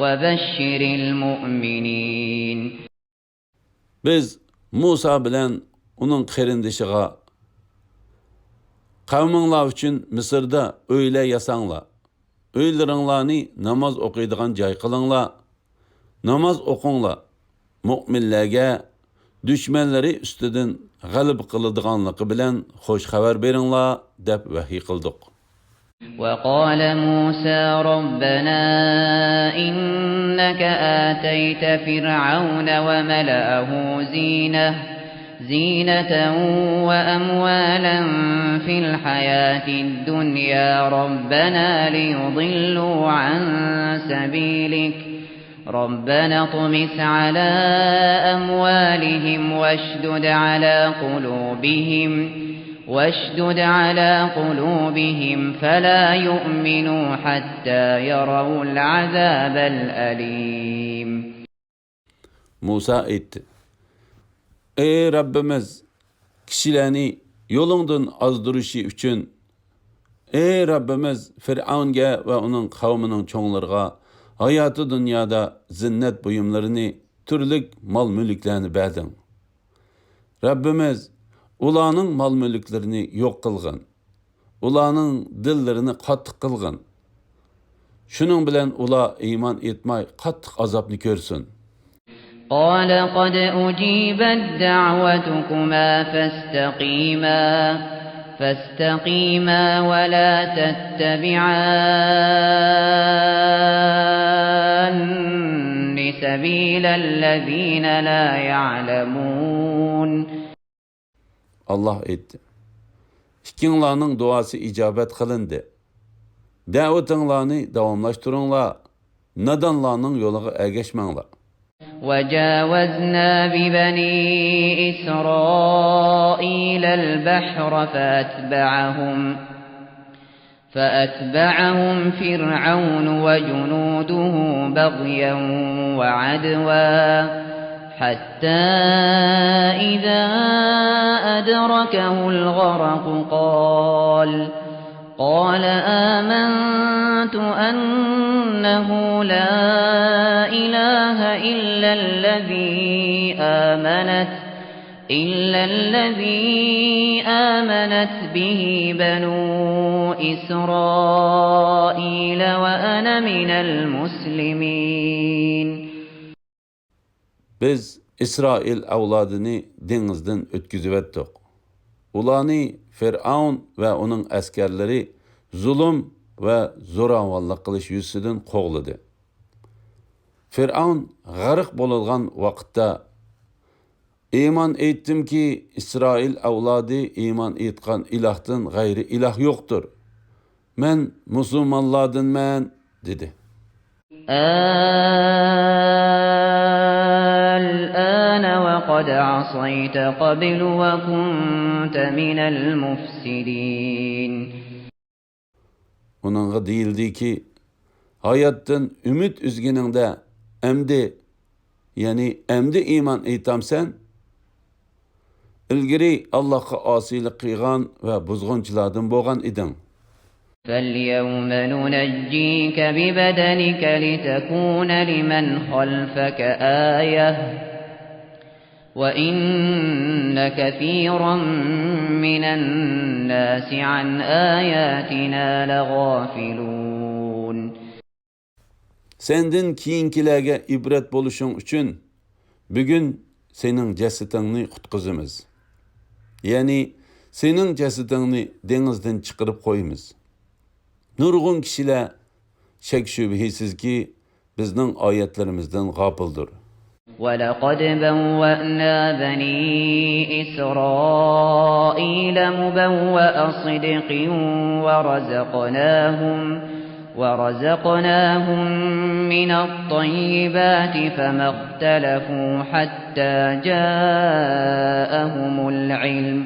وبشر المؤمنين. بىز مۇسا بىلەن ئۇنىڭ قېرىندىشىغا، قەۋمىڭلار ئۈچۈن مىسىردا ئۆيلەر ياساڭلار، ئۆيلىرىڭلارنى ناماز ئوقۇيدىغان جاي قىلىڭلار، ناماز ئوقۇڭلار، مۆمىنلەرگە دۈشمەنلىرى ئۈستىدىن غەلىبە قىلىدىغانلىقى بىلەن خۇش خەۋەر بېرىڭلار، دەپ ۋەھىي قىلدۇق. وقال موسى ربنا إنك آتيت فرعون وملأه زينة زينة وأموالا في الحياة الدنيا ربنا ليضلوا عن سبيلك ربنا اطمس على أموالهم واشدد على قلوبهم واشدد على قلوبهم فلا يؤمنوا حتى يروا العذاب الأليم. مۇسا ئېيتتى: ئەي رەببىمىز، كىشىلەرنى يولۇڭدىن ئازدۇرۇشى ئۈچۈن، ئەي رەببىمىز، فىرئەۋنگە ۋە ئۇنىڭ قەۋمىنىڭ چوڭلىرىغا ھاياتى دۇنيادا زىننەت بۇيۇملىرىنى، تۈرلۈك مال-مۈلۈكلەرنى بەردىڭ. رەببىمىز، ئۇلارنىڭ مال-مۈلۈكلىرىنى يوق قىلغىن. ئۇلارنىڭ دىللىرىنى قاتتىق قىلغىن. شۇنىڭ بىلەن ئۇلار ئىمان ئېيتماي قاتتىق ئازابنى كۆرسۇن. قال قد أجيبت دعوتكما فاستقيما فاستقيما ولا تتبعان سبيل الذين لا يعلمون. ئاللاھ ئېيتتى: ئىككىڭلارنىڭ دۇئاسى ئىجابەت قىلىندى. دەۋىتىڭلارنى داۋاملاشتۇرۇڭلار، نادانلارنىڭ يولىغا ئەگەشمەڭلار. وجاوزنا ببني إسرائيل البحر فأتبعهم فأتبعهم فرعون وجنوده بغيا وعدوا حتى إذا أدركه الغرق قال قال آمنت أنه لا إله إلا الذي آمنت إلا الذي آمنت به بنو إسرائيل وأنا من المسلمين. بىز ئىسرائىل ئەۋلادىنى دېڭىزدىن ئۆتكۈزۈۋەتتۇق. ئۇلارنى فىرئەۋن ۋە ئۇنىڭ ئەسكەرلىرى زۇلۇم ۋە زوراۋانلىق قىلىش يۈزىسىدىن قوغلىدى. فىرئەۋن غەرق بولىدىغان ۋاقىتتا، ئىمان ئېيتتىمكى، ئىسرائىل ئەۋلادى ئىمان ئېيتقان ئىلاھتىن غەيرىي ئىلاھ يوقتۇر. مەن مۇسۇلمانلاردىنمەن، دېدى. الآن وقد عصيت قبل وكنت من المفسدين. ئۇنىڭغا دېيىلدىكى، ھاياتتىن ئۈمىد ئۈزگىنىڭدە ئەمدى، يەنى ئەمدى ئىمان ئېيتامسەن؟ ئىلگىرى ئاللاھقا ئاسىيلىق قىلغان ۋە بۇزغۇنچىلاردىن بولغان ئىدىڭ. فاليوم ننجيك ببدنك لتكون لمن خلفك آية وإن كثيرا من الناس عن آياتنا لغافلون. سەندىن كېيىنكىلەرگە ئىبرەت بولۇشۇڭ ئۈچۈن، بۈگۈن سېنىڭ جەسىتىڭنى قۇتقۇزىمىز. يەنى سېنىڭ جەسىتىڭنى دېڭىزدىن چىقىرىپ قويىمىز. نۇرغۇن كىشىلەر شەك-شۈبھىسىزكى، بىزنىڭ ئايەتلىرىمىزدىن غاپىلدۇر. ولقد بوأنا بني إسرائيل مبوأ صدق ورزقناهم ورزقناهم من الطيبات فما اختلفوا حتى جاءهم العلم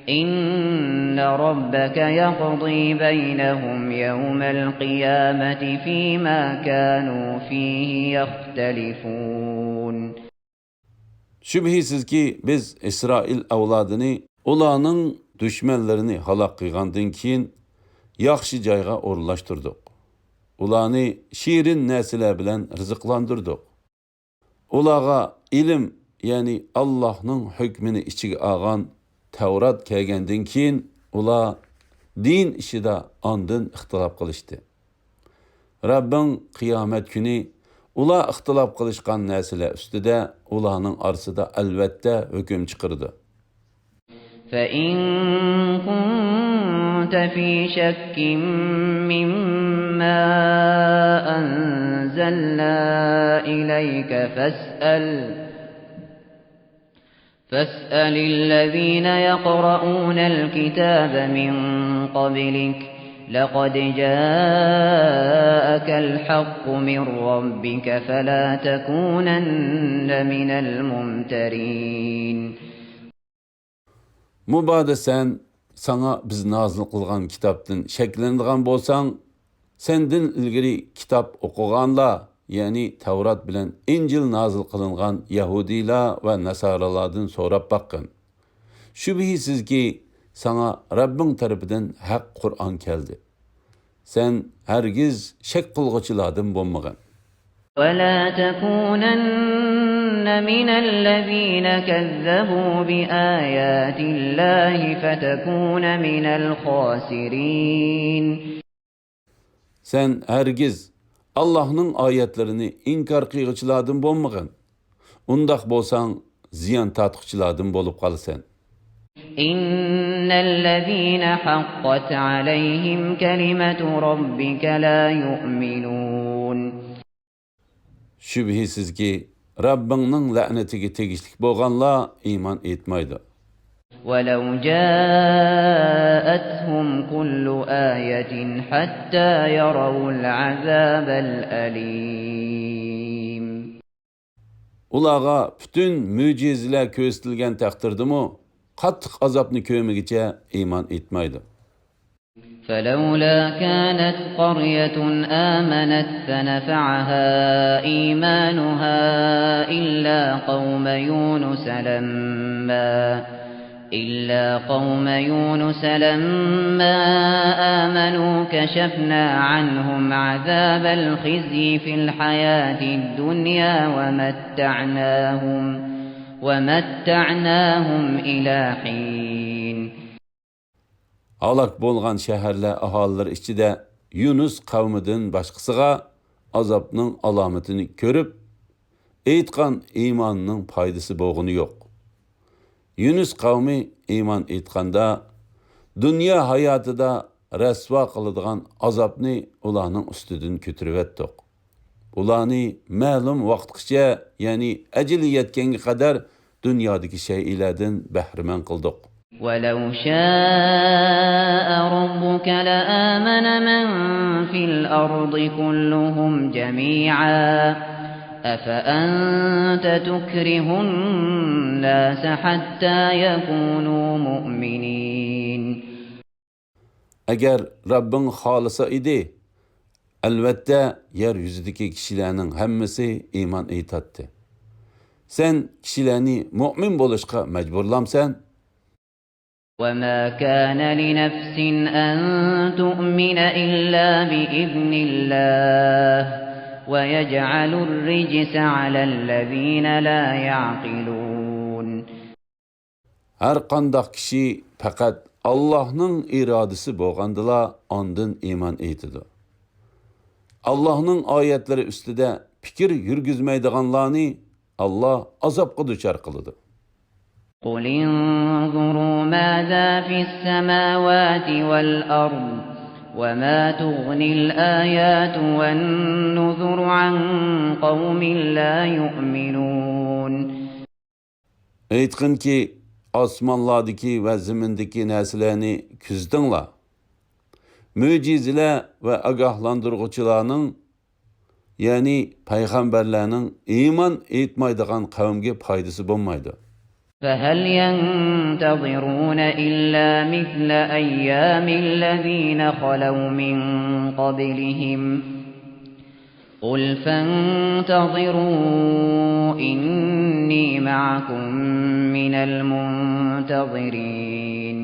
إن ربك يقضي بينهم يوم القيامة فيما كانوا فيه يختلفون. شۈبھىسىزكى، بىز ئىسرائىل ئەۋلادىنى ئۇلارنىڭ دۈشمەنلىرىنى ھالاك قىلغاندىن كېيىن، ياخشى جايغا ئورۇنلاشتۇردۇق. ئۇلارنى شېرىن نەرسىلەر بىلەن رىزىقلاندۇردۇق. ئۇلارغا ئىلىم، يەنى ئاللاھنىڭ ھۆكمىنى ئىچىگە ئالغان تەۋرات كەلگەندىن كېيىن، ئۇلار دىن ئىشىدا ئاندىن ئىختىلاپ قىلىشتى. رەببىڭ قىيامەت كۈنى ئۇلار ئىختىلاپ قىلىشقان نەرسىلەر ئۈستىدە ئۇلارنىڭ ئارىسىدا ئەلۋەتتە ھۆكۈم چىقىرىدۇ. فإن كنت في شك مما أنزلنا إليك فاسأل فاسأل الذين يقرؤون الكتاب من قبلك لقد جاءك الحق من ربك فلا تكونن من الممترين. مۇبادا سەن ساڭا بىز نازىل قىلغان كىتابتىن شەكلىنىدىغان بولساڭ، سەندىن ئىلگىرى كىتاب ئوقۇغانلار، يەنى تەۋرات بىلەن ئىنجىل نازىل قىلىنغان يەھۇدىيلار ۋە ناسارالاردىن سوراپ باققىن. شۈبھىسىزكى، ساڭا رەببىڭ تەرىپىدىن ھەق قۇرئان كەلدى. سەن ھەرگىز شەك قىلغۇچىلاردىن بولمىغىن. ولا تكونن من الذين كذبوا بآيات الله فتكون من الخاسرين. سەن ھەرگىز ئاللاھنىڭ ئايەتلىرىنى ئىنكار قىلغۇچىلاردىن بولمىغىن. ئۇنداق بولساڭ، زىيان تارتقۇچىلاردىن بولۇپ قالىسەن. إن الذين حقت عليهم كلمة ربك لا يؤمنون. شۈبھىسىزكى، رەببىڭنىڭ لەنىتىگە تېگىشلىك بولغانلار ئىمان ئېيتمايدۇ. ولو جاءتهم كل آية حتى يروا العذاب الأليم. ئۇلارغا پۈتۈن مۆجىزىلەر كۆرسىتىلگەن تەقدىردىمۇ، قاتتىق ئازابنى كۆرمىگۈچە ئىمان ئېيتمايدۇ. فلولا كانت قرية آمنت فنفعها إيمانها إلا قوم يونس لما إلا قوم يونس لما آمنوا كشفنا عنهم عذاب الخزي في الحياة الدنيا ومتعناهم، ومتعناهم إلى حين. ھالاك بولغان شەھەرلەر ئاھالىلىرى ئىچىدە يۇنۇس قەۋمىدىن باشقىسىغا ئازابنىڭ ئالامىتىنى كۆرۈپ، ئېيتقان ئىمانىنىڭ پايدىسى بولغىنى يوق. يۇنۇس قەۋمى ئىمان ئېيتقاندا، دۇنيا ھاياتىدا رەسۋا قىلىدىغان ئازابنى ئۇلارنىڭ ئۈستىدىن كۆتۈرۈۋەتتۇق. ئۇلارنى مەلۇم ۋاقىتقىچە، يەنى ئەجىلى يەتكەنگە قەدەر دۇنيادىكى شەيئىلەردىن بەھرىمەن قىلدۇق. ولو شاء ربك لآمن من في الأرض كلهم جميعا أفأنت تكره الناس حتى يكونوا مؤمنين. ئەگەر رەببىڭ خالىسا ئىدى، ئەلۋەتتە، يەر يۈزىدىكى كىشىلەرنىڭ ھەممىسى ئىمان ئېيتاتتى. سەن كىشىلەرنى مۆمىن بولۇشقا مەجبۇرلامسەن؟ وما كان لنفس أن تؤمن إلا بإذن الله ويجعل الرجس على الذين لا يعقلون. ھەر قانداق كىشى پەقەت ئاللاھنىڭ ئىرادىسى بولغاندىلا ئاندىن ئىمان ئېيتىدۇ. ئاللاھنىڭ ئايەتلىرى ئۈستىدە پىكىر يۈرگۈزمەيدىغانلارنى ئاللاھ ئازابقا دۇچار قىلىدۇ. قل انظروا ماذا في السماوات والأرض وما تغني الآيات والنذر عن قوم لا يؤمنون. ئېيتقىنكى، ئاسمانلاردىكى ۋە زېمىندىكى نەرسىلەرنى كۆزىتىڭلار. مۆجىزىلەر ۋە ئاگاھلاندۇرغۇچىلارنىڭ، يەنى پەيغەمبەرلەرنىڭ ئىمان ئېيتمايدىغان قەۋمگە پايدىسى بولمايدۇ. فهل ينتظرون إلا مثل أيام الذين خلوا من قبلهم قل فانتظروا إني معكم من المنتظرين.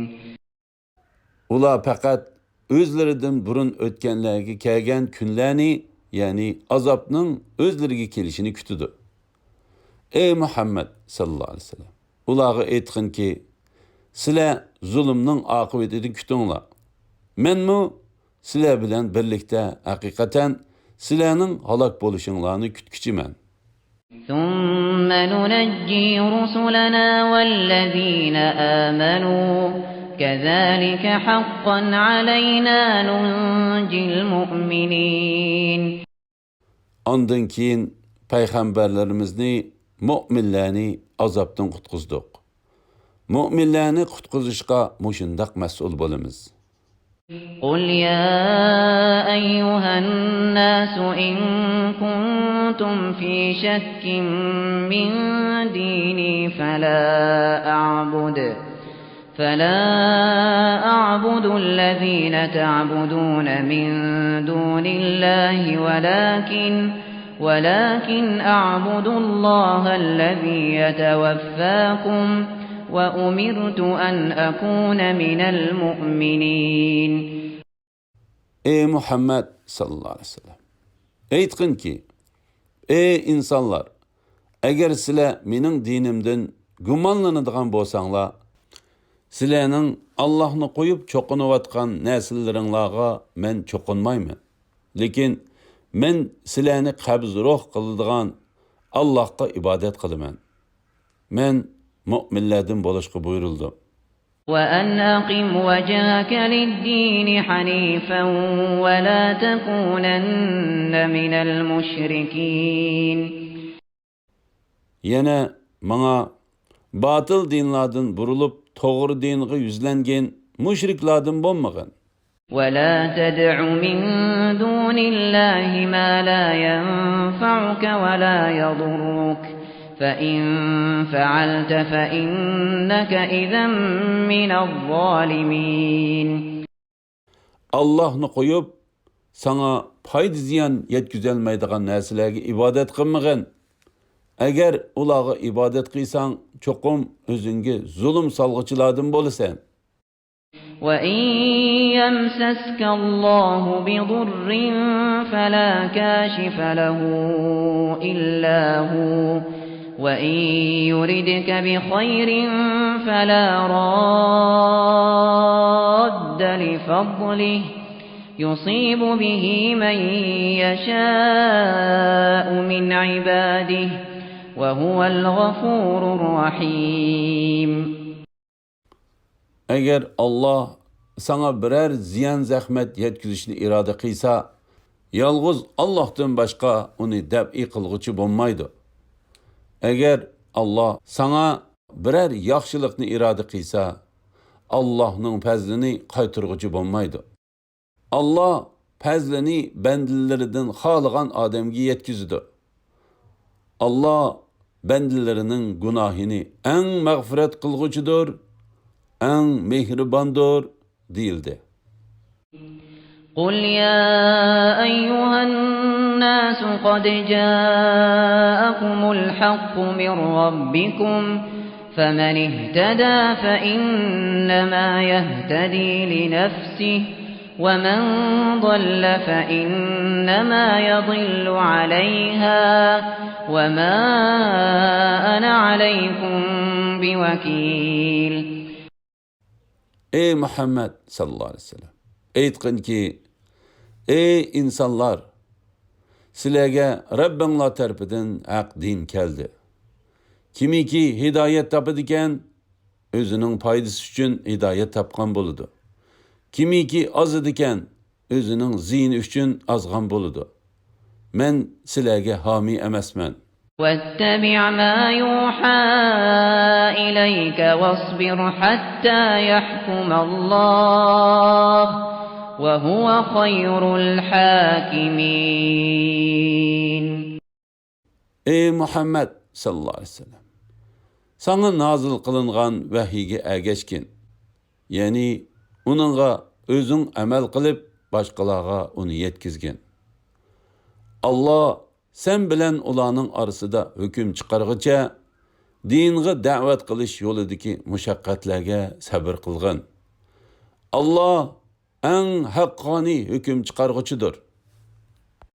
ئۇلار پەقەت ئۆزلىرىدىن بۇرۇن ئۆتكەنلەرگە كەلگەن كۈنلەرنى، يەنى ئازابنىڭ ئۆزلىرىگە كېلىشىنى كۈتىدۇ. ئەي مۇھەممەد ساللاللاھۇ ئەلەيھى ۋەسەللەم، ئۇلارغا ئېيتقىنكى، سىلەر زۇلۇمنىڭ ئاقىۋىتىنى كۈتۈڭلار. مەنمۇ سىلەر بىلەن بىرلىكتە ھەقىقەتەن سىلەرنىڭ ھالاك بولۇشۇڭلارنى كۈتكۈچىمەن. ثم ننجي رسلنا والذين آمنوا كذلك حقا علينا ننجي المؤمنين. ئاندىن كېيىن پەيغەمبەرلىرىمىزنى، مۆمىنلەرنى ئازابتىن قۇتقۇزدۇق. مۆمىنلەرنى قۇتقۇزۇشقا مۇشۇنداق مەسئۇل بولىمىز. قل يا أيها الناس إن كنتم في شك من ديني فلا أعبد فلا أعبد الذين تعبدون من دون الله ولكن ولكن أعبد الله الذي يتوفاكم وأمرت أن أكون من المؤمنين. ئەي مۇھەممەد ساللاللاھۇ ئەلەيھى ۋەسەللەم، ئېيتقىنكى، ئەي ئىنسانلار، ئەگەر سىلەر مېنىڭ دىنىمدىن گۇمانلىنىدىغان بولساڭلار، سىلەرنىڭ ئاللاھنى قويۇپ چوقۇنۇۋاتقان نەرسىلىرىڭلارغا مەن چوقۇنمايمەن. لېكىن مەن سىلەرنى قەبزى روھ قىلىدىغان ئاللاھقا ئىبادەت قىلىمەن. مەن مۆمىنلەردىن بولۇشقا بۇيرۇلدۇم. وأن أقم وجهك للدين حنيفا ولا تكونن من المشركين. يەنە ماڭا باتىل دىنلاردىن بۇرۇلۇپ، توغرا دىنغا يۈزلەنگىن مۇشرىكلاردىن بولمىغىن. ولا تدع من دون الله ما لا ينفعك ولا يضرك، فإن فعلت فإنك إذا من الظالمين. ئاللاھنى قويۇپ، ساڭا پايدا-زىيان يەتكۈزەلمەيدىغان نەرسىلەرگە ئىبادەت قىلمىغىن. ئەگەر ئۇلارغا ئىبادەت قىلساڭ، چوقۇم ئۆزۈڭگە زۇلۇم سالغۇچىلاردىن بولىسەن. وإن يمسسك الله بضر فلا كاشف له إلا هو، وإن يردك بخير فلا راد لفضله، يصيب به من يشاء من عباده، وهو الغفور الرحيم. ئەگەر ئاللاھ ساڭا بىرەر زىيان-زەخمەت يەتكۈزۈشنى ئىرادە قىلسا، يالغۇز ئاللاھتىن باشقا ئۇنى دەپئى قىلغۇچى بولمايدۇ. ئەگەر ئاللاھ ساڭا بىرەر ياخشىلىقنى ئىرادە قىلسا، ئاللاھنىڭ پەزلىنى قايتۇرغۇچى بولمايدۇ. ئاللاھ پەزلىنى بەندىلىرىدىن خالىغان ئادەمگە يەتكۈزىدۇ. ئاللاھ بەندىلىرىنىڭ گۇناھىنى ئەڭ مەغپىرەت قىلغۇچىدۇر، ئەڭ مېھرىباندۇر، دېيىلدى. قل يا أيها الناس قد جاءكم الحق من ربكم، فمن اهتدى فإنما يهتدي لنفسه، ومن ضل فإنما يضل عليها، وما أنا عليكم بوكيل. ئەي مۇھەممەد ساللاللاھۇ ئەلەيھى ۋەسەللەم، ئېيتقىنكى، ئەي ئىنسانلار، سىلەرگە رەببىڭلار تەرىپىدىن ھەق دىن كەلدى. كىمكى ھىدايەت تاپىدىكەن، ئۆزىنىڭ پايدىسى ئۈچۈن ھىدايەت تاپقان بولىدۇ. كىمكى ئازىدىكەن، ئۆزىنىڭ زىيىنى ئۈچۈن ئازغان بولىدۇ. مەن سىلەرگە ھامىي ئەمەسمەن. واتبع ما يوحى إليك واصبر حتى يحكم الله وهو خير الحاكمين. ئەي مۇھەممەد ساللاللاھۇ ئەلەيھى ۋەسەللەم، ساڭا نازىل قىلىنغان ۋەھىيگە ئەگەشكىن، يەنى ئۇنىڭغا ئۆزۈڭ ئەمەل قىلىپ، باشقىلارغا ئۇنى يەتكۈزگىن. ئاللاھ سەن بىلەن ئۇلارنىڭ ئارىسىدا ھۆكۈم چىقارغىچە، دىنغا دەۋەت قىلىش يولىدىكى مۇشەققەتلەرگە سەۋر قىلغىن. ئاللاھ ئەڭ ھەققانىي ھۆكۈم چىقارغۇچىدۇر.